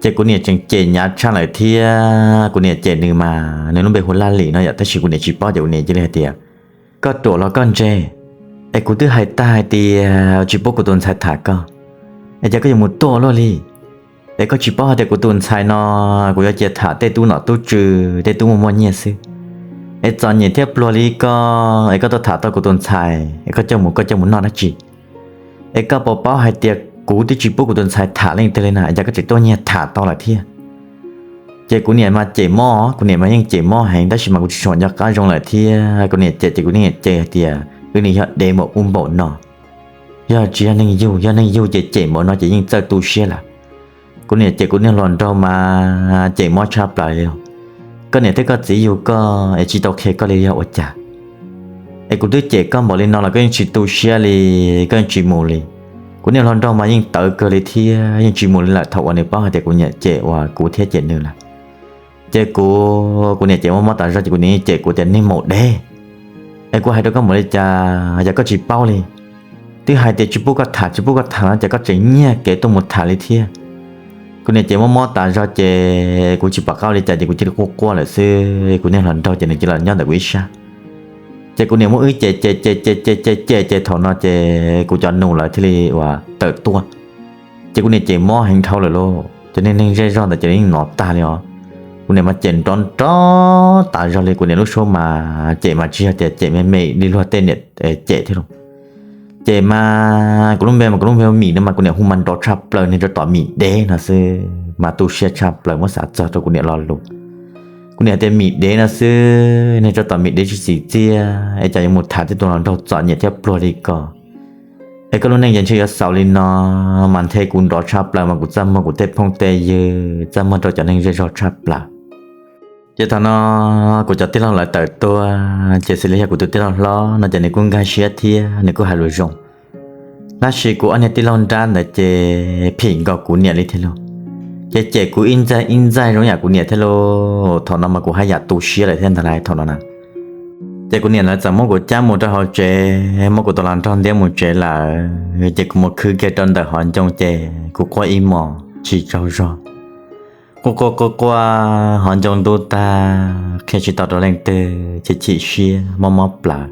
Ces kuv niam tseem cem hnyav tshaj lawm thiab, kuv niam cem nws mas nws lub npe hu Laj Lim no yom, tab sis kuv niam tsis paub ces kuv niam cia li hais tias koj ruam los koj ntse, es kuv twb hais tag hais tias tsis pub kuv tus ntxhais tham koj, es cas koj yuav mus tuaj luaj li? Es koj tsis paub hais tias kuv tus ntxhais no kuv yuav cia tham tej tub nom tub tswv, tej tub muaj muaj nyiaj xwb. Es txom nyem thiab pluag li koj, es koj tuaj tham tau kuv tus ntxhais, es koj coj mus, koj coj mus noj dab tsi? Es koj puas paub hais tias kuv twb tsis pub kuv tus ntxhais tham leej twg li na, es cas koj tseem tuaj nyiag tham tau lawm thiab? Ces kuv niam mas cem mob, kuv niam mas yeej cem mob heev, tab sis mas kuv tsis tshua nco qab zoo lawm thiab. Kuv niam cem ces kuv niam cem hais tias wb niam yog dev npaum ub npaum no, yog tsis yog neeg yug, yog neeg yug ces cem npaum no ces yeej txawj tu siab lawm. Kuv niam cem kuv niag hluas nraug mas cem mob tshaj plaws li. Koj niam thiab koj txiv yug koj es tsis tau qhia koj li yog ua cas? Es kuv twb cem koj npaum li no los koj yeej tsis tu siab li, koj yeej tsis mus li. Kuv niag hluas nraug mas yeej tawv kawg li thiab yeej tsis mus li lawm thaum uas nws paub hais tias kuv niam cem uas kuv thiab cem nws lawm. Ces kuv, kuv niam cem mob mob tas zog ces kuv niam yeej cem kuv tias, Niag maum dev, es kuv hais rau koj npaum li cas, yog koj tsis paub li. Twb hais tias tsis pub koj tham, tsis pub koj tham no ces koj tseem nyiag kev tuaj mus tham li thiab. Kuv niam cem mob mob tas zog ces kuv tsis pom qab ua li cas ces kuv cia li quaj quaj lawm xwb. Kuv niag hluas nraug ces nws cia li los nyob ntawm kuv ib sab. Ces kuv niam muab wb cem cem cem cem cem cem cem ces thaum no ces kuv cov nus lawv thiaj li uas tawm tuaj. Ces kuv niam cem mob heev dhau lawm lauj, ces niag neeg zej zog ntawd ces yeej hnov tag li os. Kuv niam mas cem nrov nrov tas zog li, kuv niam lub suab mas cem mas tsis yog tias cem me me li luag tej niam cem thiab lauj. Cem mas kuv lub npe mas kuv lub npe Mim no mas kuv niam hu mas nrov tshaj plaws, niag rab tom Mim dev no xwb mas tu siab tshaj plaws, muab xav txog rau kuv niam lo lus. Kuv niam tias, Mim dev no xwb, niag rab tom Mim dev tsis txim txiaj, es cas yuav mus tham tej tus hluas nraug txom nyem thiab pluag li ko. Es koj lub neej ces ntshe yuav xaus li no, mas nthe kuv nrov tshaj plaws mas kuv txaj muag kuv tej phooj tej ywg, txaj muag rau cov neeg zej zog tshaj plaws. Ces thaum no kuv cov tij laug lawv tawm tuaj, ces xws li yog kuv tus tij laug hlob no ces nws kuj nkag siab thiab nws kuj hais lus zoo. Tab sis kuv ob niag tij laug nrab ntawd ces phim nkaus kuv niam li thiab lauj. Ces cem kuv ib ntxaig ib ntxaig zoo yam kuv niam thiab lauj. Thaum no mas kuv haj yam tu siab lawm thiab ntag lauj thaum no na. Ces kuv niam lawv txawm muab kuv cab mus rau hauv tsev, muab kuv tus hluas nraug ntiab mus tsev lawm, ces kuv mus khwv kiag rau ntawm hov ncoo ces kuv quaj ib hmos tsis tsaug zog. Quaj quaj quaj quaj hov ncoo ntub tag, qhia tsis tau rau leej twg, chim chim siab mob mob plawv.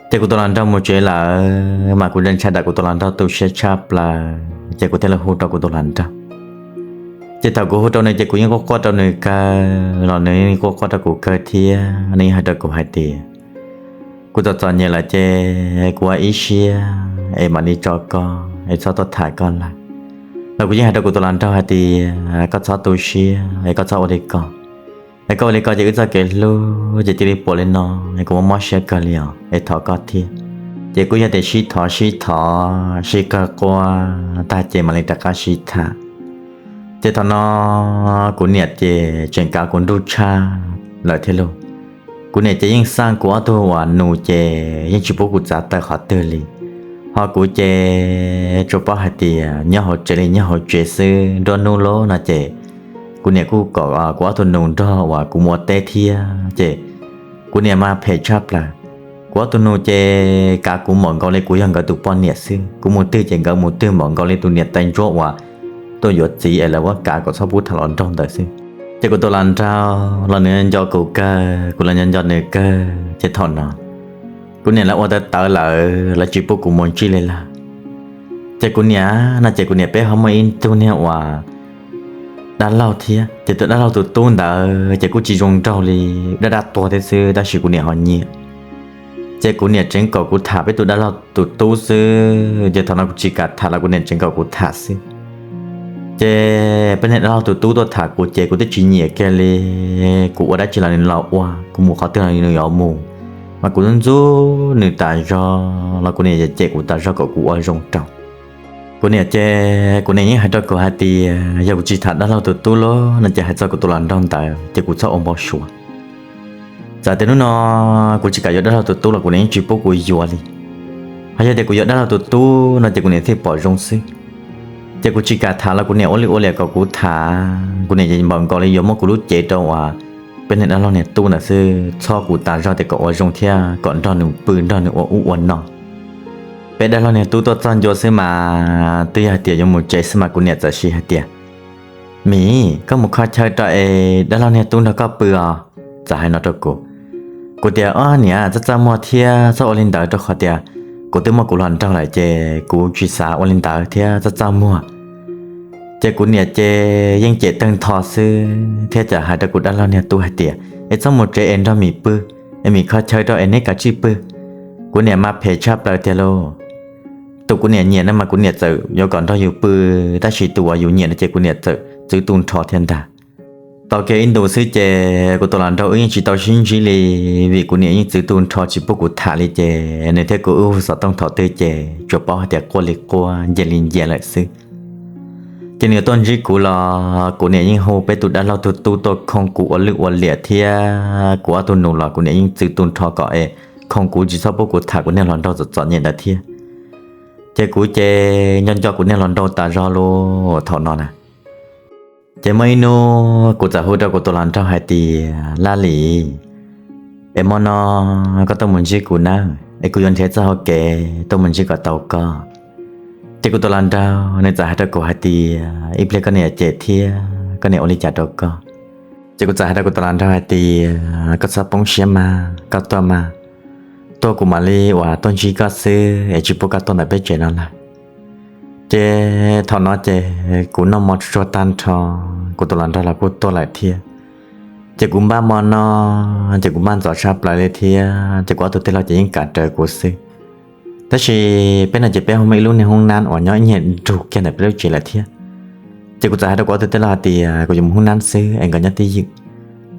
Ces kuv tus hluas nraug mus tsev lawm mas kuv ntshai ntshai tsam kuv tus hluas nraug tu siab tshaj plaws, ces kuv thiaj li hu rau kuv tus hluas nraug. Ces thaum kuv hu rau nws ces kuv yeej quaj quaj rau nws kawg los nws yeej quaj quaj rau kuv kawg thiab, nws yeej hais rau kuv hais tias, kuv txom txom nyem lawm ces kuv ua ib siab es mam li tso koj es txhob tuaj tham koj lawm. Los kuv yeej hais rau kuv tus hluas nraug hais tias koj txhob tu siab es koj txhob ua li ko. Es koj ua li ko ces wb txoj kev hlub ces cia li puas li no, es kuv mob mob siab kawg li os, es thov koj thiab. Ces kuj yog tias sib thov sib thov sib qawg quaj tag ces mam li rov qab sib tham. Ces thaum no kuv niam ces tseem kav kuv nruj tshaj lawm thiab lauj. Kuv niam ces yeej xaj kuv ob tug uas nus ces yeej tsis pub kuv txav taw qhov twg li. Ho kuv ces tsuas paub hais tias nyob hauv tsev li nyob hauv tsev xwb, nruab hnub lawm no ces kuv niam kuj kom kuv ob tug nus nrog uas kuv mus ua teb thiab ces kuv niam mas phem tshaj plaws. Kuv ob tug nus ces kav kuv npaum nkaus li kuv yog nkawd tus poj niam xwb, kuv mus twg ces nkawd mus twg npaum nkaus li tus niam tais ntsuab uas tuaj yuav txiv es lawv muab kav kom txhob pub tham hluas nraug ntawd xwb. Ces kuv tus hluas nraug los nws nco kuv kawg, kuv los nco nco nws kawg, ces thaum no kuv niam lawv ua tawv tawv lawm, lawv tsis pub kuv mus ntsib li lawm. Ces kuv niam no ces kuv niam peb ho muaj ib tug niag uas dab laug thiab, ces tus dab laug tus tub ntawd ces kuj tsis zoo nraug li, dab dab tuag thiab xwb tab sis kuv niam ho nyiam. Ces kuv niam tseev kom kuv tham peb tus dab laug tus tub xwb, ces thaum no kuv tsis kam tham los kuv niam tseev kom kuv tham xwb. Ces peb niag dab laug tus tub tuaj tham kuv ces kuv twb tsis nyiam kiag li, kuv ua dab tsi los nws los ua, kuv mus qhov twg los nws yuav mus, mas kuv ntxub nws tas zog los kuv niam cem kuv tas zog kom kuv ua zoo rau. Kuv niam ces kuv niam yeej hais rau kuv hais tias yog kuv tsis tham dab laug tus tub lawm no ces hais txog kuv tus hluas nraug ntawd ces kuv txhob ua npau suav. Txawm tias hnub no kuv tsis kam yuav dab laug tus tub los kuv niam yeej tsis pub kuv yuav li. Ho yog tias kuv yuav dab laug tus tub no ces kuv niam thiaj pom zoo xwb. Ces kuv tsis kam tham los kuv niam ua lwj ua liam kom kuv tham, kuv niam ces npaum nkaus li yuav muab kuv lub cev rau uas peb niag dab laug niag tub ntawd xwb, txhob kuv tas zog tias kom ua zoo thiab kom nrog nws pw nrog nws ua ub ua no. Peb dab laug niag tub tuaj txog ncua xwb mas twb yog hais tias yuav mus tsev xwb mas kuv niam txawm hais tias, Mim, koj mus kho chaw rau es dab laug niag tub nrog koj pw os. Txawm hais no rau kuv. Kuv tias, Ob niam, txaj txaj muag thiab txhob ua li ntawd rau qhov tias kuv twb muaj kuv hluas nraug lawm ces kuv tsis xav ua li ntawd thiab txaj txaj muag. Ces kuv niam ces yeej cem tawg ntho xwb thiab txawm hais rau kuv dab laug niag tub hais tias, Es txhob mus tsev es nrog Mim pw, es Mim kho chaw rau es neb kav tsij pw. Kuv niam mas phem tshaj plaws tiag lauj. Tus kuv niam nyiam no mas kuv niam txawm yuav kom nrog yus pw, tab sis tus uas yus nyiam no ces kuv niam txawm txwv tu nrho thiab ntag. Tau kiag ib ntus xwb ces kuv tus hluas nraug wb yeej tsis tau sib ntsib li, vim kuv niam yeej txwv tu nrho tsis pub kuv tham li ces nws thiab kuv wb hu xov tooj thaum twg ces tsuas paub hais tias quaj li quaj, nce li nce lawm xwb. Ces nws yuav tuaj ntsib kuv los kuv niam yeej hu peb tus dab laug tus tub tuaj khoo kuv ua lwj ua liam thiab kuv ob tug nus los kuv niam yeej txwv tu nrho kom es khoo kuv tsis txhob pub kuv tham kuv niag hluas nraug txom txom nyem ntawd thiab. Ces kuv ces nco nco kuv niag hluas nraug tas zog lauj thaum no na. Ces muaj ib hnub kuv txawm hu rau kuv tus hluas nraug hais tias, Laj Lis, es hmo no koj tuaj mus ntsib kuv nawb, es kuv yuav nrhiav txoj hauv kev tuaj mus ntsib kom tau koj. Ces kuv tus hluas nraug nws txawm hais rau kuv hais tias, Ib pliag koj niam cem thiab koj niam ua li cas rau koj? Ces kuv txawm hais rau kuv tus hluas nraug hais tias, Koj txhob poob siab mas, koj tuaj mas, tuaj kuv mam li uas tuaj ntsib koj xwb es tsis pub koj tuaj ntawm peb tsev no lawm. Ces thaum no ces kuv noj mov tsuag tag nrho, kuv tus hluas nraug los kuj tuaj lawm thiab. Ces kuv npaj hmo no, ces kuv npaj ntxov tshaj plaws li thiab, ces kuv ob tug tij laug ces yeej kam rawv kuv xwb. Tab sis peb no ces peb ho muaj ib lub niag hoob nab uas nyob ib nyuag nrug kiag ntawm peb lub tsev lawm thiab. Ces kuv txawm hais rau kuv ob tug tij laug hais tias kuv yuav mus hoob nab xwb es nkawd nyob twj ywm.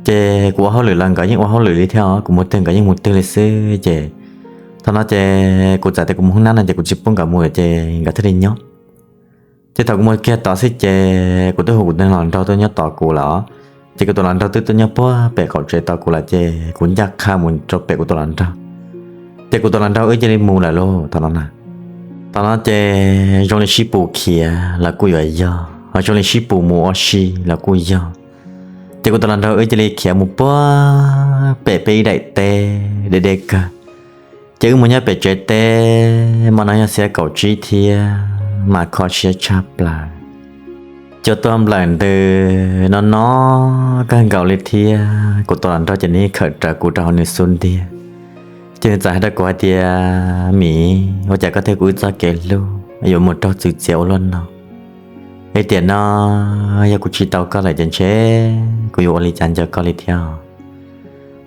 Ces kuv ua hauj lwm los nkawd yeej ua hauj lwm li thiab os, kuv mus twg nkawd yeej mus twg li xwb. Ces thaum no ces kuv txawm tias kuv mus hoob nab no ces kuv tsis pub nkawd mus ces nkawd thiaj li nyob. Ces thaum kuv mus kiag tod xwb ces kuv twb hu kuv tus hluas nraug tuaj nyob tos kuv lawm. Ces kuv tus hluas nraug twb tuaj nyob puag pem qaum tsev tos kuv lawm ces kuv ncaj qha mus rau pem kuv tus hluas nraug. Ces kuv tus hluas nraug wb cia li mus lawm lauj thaum no na. Thaum no ces zoo li sib pus khiav los kuj yuav yog, ho zoo li sib pus mus ua si los kuj yog. Ces kuv tus hluas nraug wb cia li khiav mus puag pem peb ib daim teb deb deb kawg. Ces wb mus nyob pem tsev teb, hmo no yog xiab kaum tsib thiab mas kho siab tshaj plaws. Cua tuaj nplawm ntws no no kawg nkaus li thiab, kuv tus hluas nraug ces nws yeej khawm rawv kuv rau hauv nws xub ntiag. Ces nws txawm hais rau kuv hais tias, Mim, ua cas koj thiab kuv wb txoj kev hlub yuav mus raug txwv txiav ua luaj no? Es tiam no yog kuv tsis tau koj lawm ces ntshe kuv yuav ua li cas nco koj li thiab.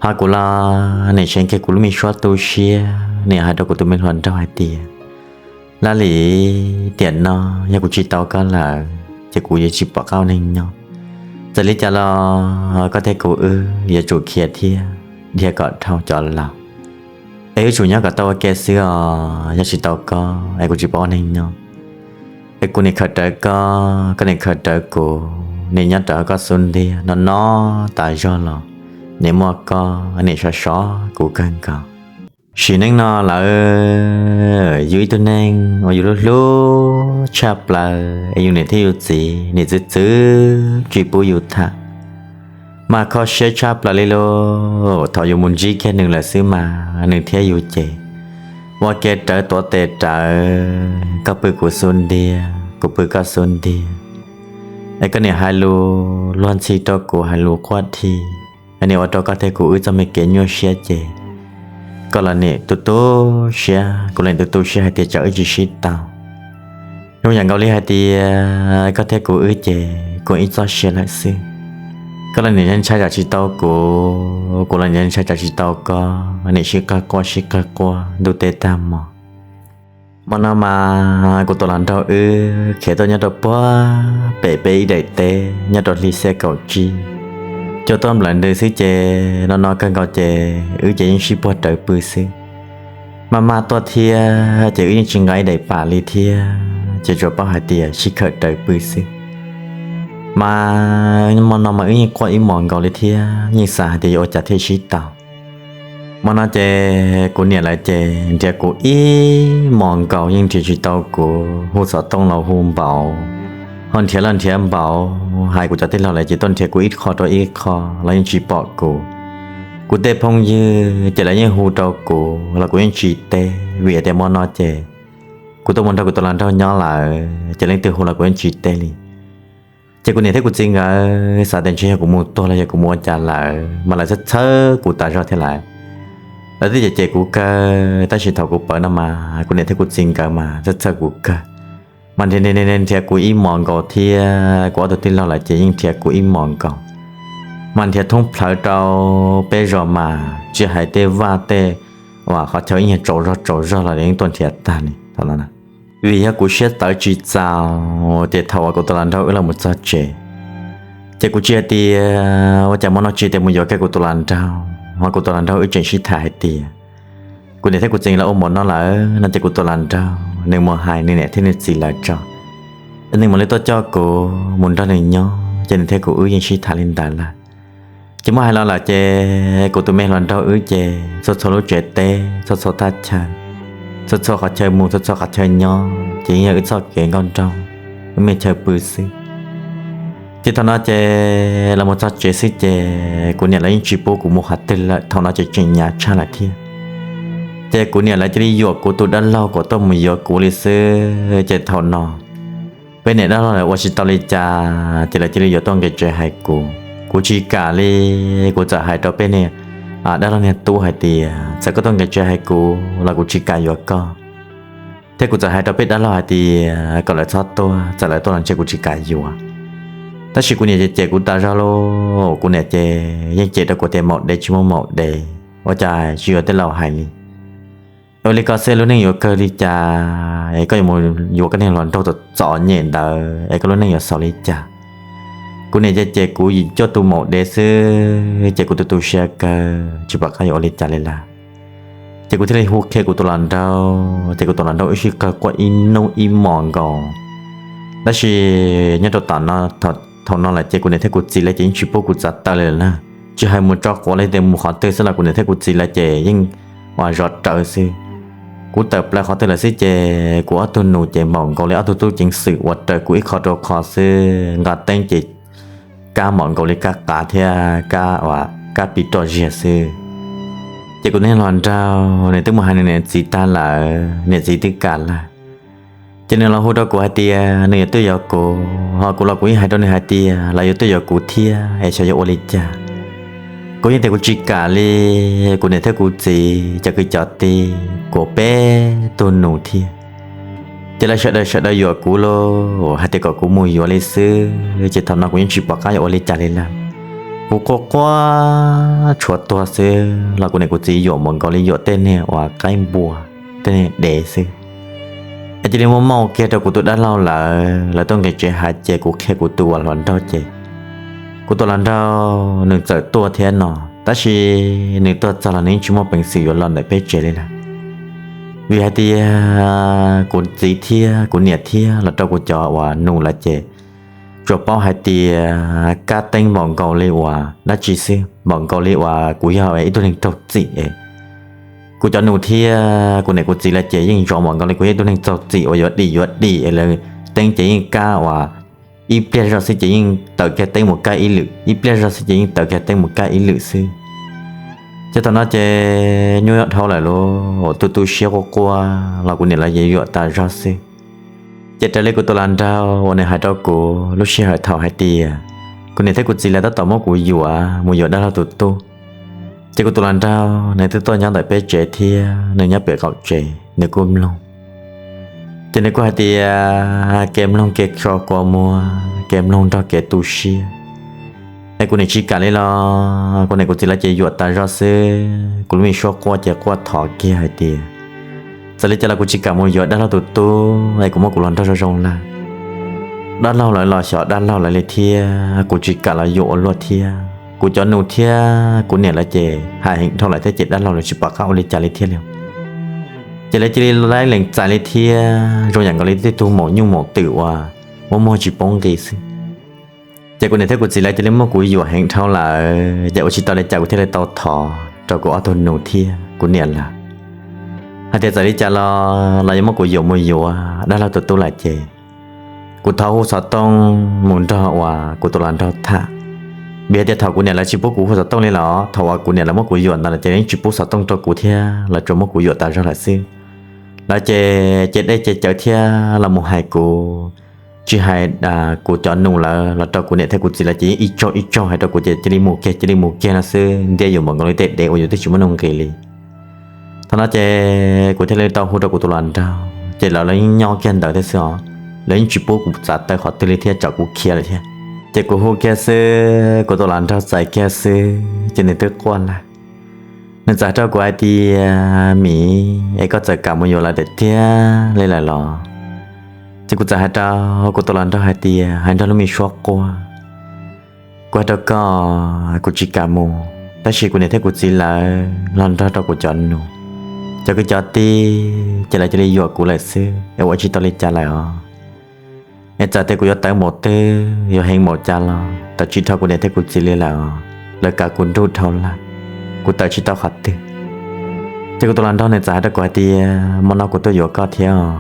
Ho kuv los nim tseem kiag kuv lub me suab tu siab, nws hais rau kuv tus me hluas nraug hais tias, Laj Lis, tiam no yog kuv tsis tau koj lawm ces kuv yuav tsis pom qab ua neeg nyob. Txawm li cas los koj thiab kuv wb yuav tsum khiav thiab dhia kom dhau cov laus, es wb tsum nyob kom tau ua ke xwb os, yog tsis tau koj es kuv tsis pom ua neeg nyob. Es kuv nim khawm rawv koj, koj nim khawm rawv kuv, nim nyob rawv koj xub ntiag no no tas zog los, nim muaj koj nim sov sov kuv kawg nkaus. Sim neej no lawm, yus ib tug neeg uas yus hlub hlub tshaj plaws es yus niam thiab yus txiv nim txwv txwv tsis pub yus tham, mas kho siab tshaj plaws li lauj. Thaum yus mus ntsib kiag nws lawm xwb mas nws thiab yus ces ua ke rawv tuav tes rawv, koj pw kuv xub ntiag, kuv pw koj xub ntiag. Es koj nim hais lus luag ntxhi rau kuv, hais lus quaj dhi, es nim ua rau koj thiab kuv wb txoj me kev nyuaj siab ces koj los nim tu tu siab, kuv los nim tu tu siab hais tias tsam wb tsis sib tau. Zoo yam nkaus li hais tias koj thiab kuv wb ces kuv ib txoj sia lawm xwb. Koj los nim ntshai tsam tsis tau kuv, kuv los nim ntshai tsam tsis tau koj, nim sib qawg quaj sib qawg quaj ntuj teb tag hmo. Hmo no mas kuv tus hluas nraug wb khiav tuaj nyob rau puag pem peb ib daim teb nyob rau hli xiab kaum tsib, cua tuaj nplawm ntws xwb ces no no kawg nkaus ces wb ces yeej sib puag rawv pw xwb. Maj maj tuaj thiab ces wb yeej tsis nqa ib daim pam li thiab ces tsuas paub hais tias sib khawm rawv pw xwb. Mas hmo no mas wb yeej quaj ib hmos nkaus li thiab yeej xav hais tias yuav ua cas thiaj sib tau. Hmo no ces kuv niam lawv ces nrhiav kuv ib hmos nkaus yeej nrhiav tsis tau kuv, hu xov tooj los hu npaum, ho nrhiav los nrhiav npaum, hais kuv cov tij laug lawv ces tuaj nrhiav kuv ib qho rau ib qho los yeej tsis pom kuv. Kuv tej phooj ywg ces lawv yeej hu rau kuv los kuv yeej tsis teb vim tias hmo no ces kuv tuaj mus nrog kuv tus hluas nraug nyob lawm ces leej twg hu los kuv yeej tsis teb li. Ces kuv niam thiab kuv txiv nkawd xav tias ntshe yog kuv mus tuag los yog kuv mus ua cas lawm mas lawv txhawj txhawj kuv tas zog thiab lawm. Lawv twb cem cem kuv kawg tab sis thaum kuv pawv no mas kuv niam thiab kuv txiv nkawd mas txhawj txhawj kuv kawg. Mas nrhiav nrhiav kuv ib hmos nkaus thiab kuv ob tug tij laug lawv ces yeej nrhiav kuv ib hmos nkaus. Mas nrhiav thoob plhawv rau peb zos mas tsis hais tej vaj tej uas qhov chaw ib nyuag tsaus zog tsaus zog los yeej tuaj nrhiav tag li thaum no. Vim yog kuv siab tawv tsis txaus ces thaum uas kuv tus hluas nraug wb los mus txog tsev ces kuv tsis hais tias ua cas hmo no tsis tias mus yuav kiag kuv tus hluas nraug, ho kuv tus hluas nraug wb tseem sib tham hais tias kuv niam thiab kuv txiv lawv ua npaum no lawm no ces kuv tus hluas nraug nws mus hais nws niam thiab nws txiv lawv tso, nws mam li tuaj coj kuv mus nrog nws nyob ces nws thiab kuv wb yeej sib tham li ntawd lawm. Ces muab hais los lawm ces kuv tus me hluas nraug wb ces txhua txhua lub tsev teb, txhua txhua thaj chaw, txhua txhua qhov chaw mus, txhua txhua qhov chaw nyob ces yeej yog wb txoj kev nkauj nraug, wb me chaw pw xwb. Ces thaum no ces los mus txog tsev xwb ces kuv niam lawv yeej tsis pub kuv mus qhov twg lawm, thaum no ces tseem hnyav tshaj lawm thiab. Ces kuv niam lawv cia li yuam kuv tus dab laug kom tuaj mus yuav kuv li xwb. Ces thaum no peb niam dab laug lawv ua tsis tau li cas ces lawv cia li yuav tuaj nqis tsev hais kuv. Kuv tsis kam li, kuv txawm hais rau peb niag dab laug niag tub hais tias txawm koj tuaj nqis tsev hais kuv los kuv tsis kam yuav koj. Thiab kuv txawm hais rau peb dab laug hais tias kom lawv txhob tuaj, txawm lawv tuaj los ntshe kuv tsis kam yuav. Tab sis kuv niam ces cem kuv tas zog lauj, kuv niam ces yeej cem rau kuv tias maum dev tsis muaj maum dev, ua cas tsis yuav tej laus hais li. Ua li ko xwb lub neej yuav kawg li cas es koj yuav mus yuav koj niag hluas nraug txom txom nyem ntawd es koj lub neej yuav xaus li cas. Kuv niam ces cem kuv yim cuaj tus maum dev xwb ces kuv tu tu siab kawg tsis pom qab yuav ua li cas li lawm. Ces kuv thiaj li hu qhia kuv tus hluas nraug, ces kuv tus hluas nraug wb sib qawg quaj ib hnub ib hmos nkaus. Tab sis nyob rau tom no, thaum no lawm ces kuv niam thiab kuv txiv lawv ces yeej tsis pub kuv txav taw li lawm na. Tsis hais mus tso quav los tias mus qhov twg xwb los kuv niam thiab kuv txiv lawv ces yeej ua zov rawv xwb. Kuv tawm plaws qhov twg lawm xwb ces kuv ob tug nus ces npaum nkaus li ob tug tub ceev xwm uas raws kuv ib qho rau qhov xwb, nqa teeb ces kab npaum nkaus li kab qav thiab kab ua kab pib roj ziag xwb. Ces kuv niag hluas nraug nws twb mus hais nws niam txiv tag lawm, niam txiv twb kam lawm. Ces nws los hu rau kuv hais tias nws yuav tuaj yuav kuv, ho kuv los kuv yeej hais rau nws hais tias lawv yuav tuaj yuav kuv thiab es xyov yuav ua li cas. Kuv yeej tias kuv tsis kam li, kuv niam thiab kuv txiv cov kwv cov tij kuv peb tug nus thiab. Ces lawv sawv daws sawv daws yuam kuv lauj, hais tias kom kuv mus yuav li xwb, ces thaum no kuv yeej tsis pom qab yuav ua li cas li lawm. Kuv quaj quaj tshuav tuag xwb los kuv niam kuv txiv yuam npaum nkaus li yuam tej niag uas qaib npua, tej niag dev xwb. Es cia li muaj mob kiag rau kuv tus dab laug lawv, lawv tuaj nqis tsev hais ces kuv qhia kuv tus uas hluas nraug ces kuv tus hluas nraug nws txawm tuaj thiab no, tab sis nws tuaj txog los nws yeej tsis muaj peev xwm yuav los ntawm peb tsev li lawm. Vim hais tias kuv txiv thiab kuv niam thiab los rau kuv cov uas nus lawv ces tsuas paub hais tias kab teeb npaum nkaus li uas dab tsi xwb, npaum nkaus li uas kuv yog ib tug neeg raug txim es kuv cov nus thiab kuv niam kuv txiv lawv ces yeej zov npaum nkaus li kuv yog ib tug neeg raug txim uas yuav dim yuav dim es lawv teeb ces yeej kab uas ib pliag zog xwb ces yeej tawm kiag teeb mus kab ib lwm, ib pliag zog xwb ces yeej tawm kiag teeb mus kab ib lwm xwb. Ces thaum no ces nyuaj dhau lawm lauj, tu tu siab quaj quaj los kuv niam lawv yeej yuam tas zog xwb. Ces raws li kuv tus hluas nraug uas nws hais rau kuv lub sij hawm thaum hais tias kuv niam thiab kuv txiv lawv tab tom muab kuv yuam mus yuav dab laug tus tub, ces kuv tus hluas nraug nws twb tuaj nyob ntawm peb tsev thiab nws nyob pem qaum tsev nws kuj mloog. Ces nws kuj hais tias kev mloog kev so kua muag, kev mloog nrog kev tu siab. Es kuv niam tsis kam li los kuv niam kuv txiv lawv ces yuam tas zog xwb, kuv lub me suab quaj ces quaj thov kiag hais tias txawm li cas los kuv tsis kam mus yuav dab laug tus tub es kuv muab kuv hluas nraug zoo zoo lawm. Dab laug lawv los xyov dab laug lawv li thiab, kuv tsis kam los yuam ua luaj thiab. Kuv cov nus thiab kuv niam lawv ces hais heev dhau lawm thiab ces dab laug lawv tsis pom qab ua li cas li thiab li. Ces lawv cia li laib lees txais li thiab zoo yam nkaus li tej tug maum nyuj maum twm uas muaj muag tsis paub nqi xwb. Ces kuv niam thiab kuv txiv lawv cia li muab kuv yuam heev dhau lawm ces ua tsis tau li cas kuv thiaj li tau thov rau kuv ob tug nus thiab kuv niam lawv hais tias txawm li cas los los yuav muab kuv yuam mus yuav dab laug tus tub lawm ces kuv thov hu xov tooj mus nrog uas kuv tus hluas nraug tham. Vim hais tias thaum kuv niam lawv tsis pub kuv hu xov tooj li los thaum uas kuv niam lawv muab kuv yuam ntawd lawm ces yeej tsis pub xov tooj rau kuv thiab, lawv tsuas muab kuv yuam tas zog lawm xwb. Lawv ces ces dej ces cawv thiab los mus hais kuv, tsis hais kuv cov nus lawv los rau kuv niam thiab kuv txiv lawv ces yeej ib tsaug ib tsaug hais rau kuv ces cia li mus kiag cia li mus kiag no xwb, ntiab yuav npaum nkaus li tej dev uas yuav twb tsis muaj nuj nqis li. Thaum no ces kuv thiaj li tau hu rau kuv tus hluas nraug ces lawv los yeej nyob kiag ntawd thiab xwb os, lawv yeej tsis pub kuv txav taw qhov twg li thiab tsam kuv khiav lawm thiab. Ces kuv hu kiag xwb kuv tus hluas nraug txais kiag xwb ces nws twb quaj lawm. Nws txawm hais rau kuv hais tias, Miv, es koj txawm kam mus yuav lawv tiag tiag li lawm los? Ces kuv txawm hais rau kuv tus hluas nraug hais tias, hais nrog lub me suab quaj, kuv hais rau koj, kuv tsis kam mus, tab sis kuv niam thiab kuv txiv lawv los nrog rau kuv cov nus, cov kwv cov tij ces lawv cia li yuam kuv lawm xwb es ua tsis tau li cas lawm os. Es txawm tias kuv yuav tawv npaum twg yuav heev npaum cas los tawm tsis dhau kuv niam thiab kuv txiv li lawm os, lawv kav kuv nruj dhau lawm, kuv tawm tsis tau qhov twg. Ces kuv tus hluas nraug nws txawm hais rau kuv hais tias, Hmo no kuv tuaj yuav koj thiab os.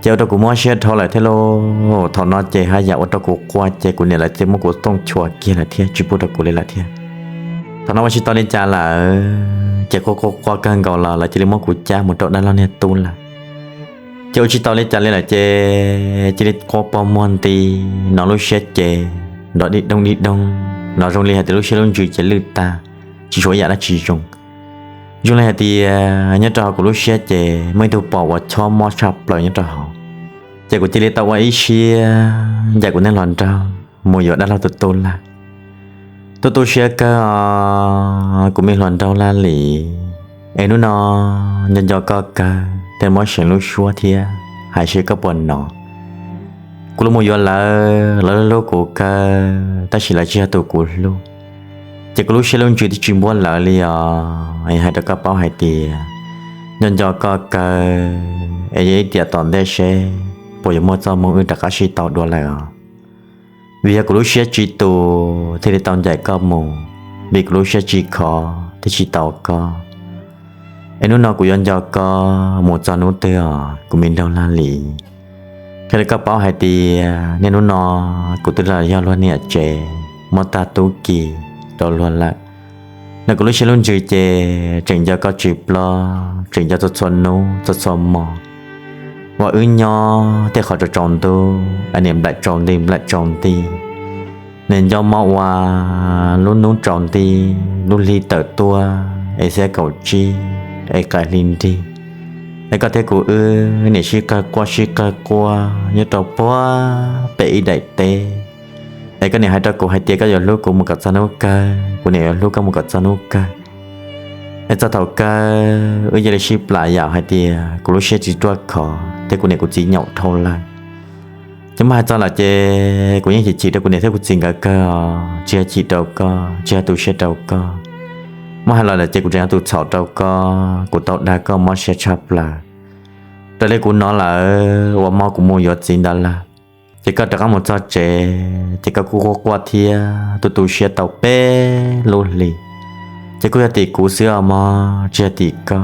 Ces ua rau kuv mob siab dhau lawm thiab lauj. Thaum no ces haj yam ua rau kuv quaj ces kuv niam lawv thiaj muab kuv tooj chua kiag lawm thiab tsis pub rau kuv li lawm thiab. Thaum no ua tsis tau li cas lawm ces quaj quaj quaj kawg nkaus los lawv cia li muab kuv cab mus rau dab laug niag tub lawm. Ces ua tsis tau li cas li lawm ces cia li quaj pog muag nti, hnov lub siab ces nrov dig doog dig doog, hnov zoo li hais tias lub siab lub ntsws ces lwj tag, tsis tshuav ib yam dab tsi zoo. Zoo li hais tias nyob rau hauv kuv lub siab ces muaj ib tug pos uas chob mob tshaj plaws nyob rau hauv. Ces kuv cia li tau ua ib siab ncaim kuv niag hluas nraug mus yuav dab laug tus tub lawm. Tu tu siab kawg os kuv me hluas nraug Laj Lis, es hnub no nco nco koj kawg thiaj muab seev lub suab thiab hais seb koj puas hnov. Kuv los mus yuav lawv, lawv hlub kuv kawg tab sis lawv tsis yog tus kuv hlub. Ces kuv lub siab lub ntsws twb tsis npuab lawv li os, es hais rau koj paub hais tias nco nco koj kawg, es yog ib tiam tom ntej seb puas yuav muaj txoj hmoo wb rov qab sib tau dua lawm os. Vim yog kuv lub siab tsis tus thiaj li tau ncaim koj mus, vim kuv lub siab tsis khov thiaj tsis tau koj. Es hnub no kuv yuav nco koj mus txog hnub twg os kuv me nraug Laj Lis. Qhia rau koj paub hais tias niaj hnub no kuv twb los yog luag niam tsev, muab tag tub ki rau luag lawm. No kuv lub siab lub ntsws ces tseem nco koj tsis ploj, tseem nco txhua txhua hnub txhua txhua hmo uas wb nyob tej qhov tsaus tsaus ntuj es niam nplaim tsaus nti nplaim tsaus nti. Niam nco hmo uas lub hnub tsaus nti, lub hli tawm tuaj es xiab kaum tsib es qaim hli nrig, es koj thiab kuv wb niam sib qawg quaj sib qawg quaj nyob rau puag pem ib daim teb. Es koj niam hais rau kuv hais tias koj yuav hlub kuv mus kom txog hnub kawg, kuv niam yuav hlub koj mus kom txog hnub kawg. Es txog thaum kawg wb cia li sib plam yam hais tias kuv lub siab tsis ruaj khov thiab kuv niam kuv txiv nyaum dhau lawm. Ces muab hais txog lawm ces kuv yeej chim chim rau kuv niam thiab kuv txiv nkawd kawg os, tsis yog chim rau koj, tsis yog tu siab rau koj. Muab hais los lawm ces kuv tseem yog tus txhaum rau koj, kuv tau dag koj mob siab tshaj plaws. Raws li kuv hnov lawm uas hmo kuv mus yuav txiv ntawd lawm, ces koj rov qab mus txog tsev ces koj kuj quaj quaj thiab tu tu siab tau peb lub hli. Ces kuj yog tim kuv xwb os mog, tsis yog tim koj.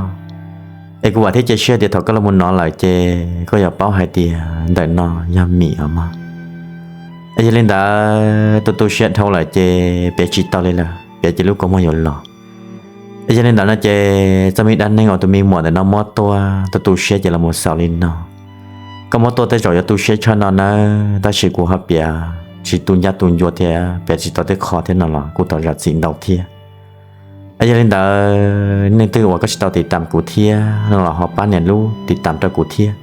Es kuv vam thiab cia siab tias thaum koj los mus hnov lawm ces koj yuav paub hais tias ntawm no yog Mim os mog. Es yog li ntawd tu tu siab dhau lawm ces piav tsis tau li lawm, piav ces lub kua muag yuav los. Es yog li ntawd no ces txoj me dab neeg uas tus me muam ntawm no muab tuaj tu tu siab ces los mus xaus li no. Koj muab tuaj tej zaum yuav tu siab tshaj no nawb, tab sis kuv ho piav tsis tu ncaj tu ncua thiab piav tsis tau tej qho thiab no los kuj tau zam txim ntau thiab. Es yog li ntawd nej leej twg uas koj tsis tau tiv tam kuv thiab no los ho pab nias lub tiv tam rau kuv thiab.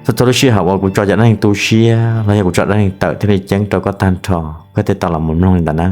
Txhua txhua lub sij hawm uas kuv tso cov dab neeg tu siab los yog kuv tso dab neeg tawm thiaj li ceeb rau koj tag nrho, koj thiaj tau los mus mloog li ntawd na.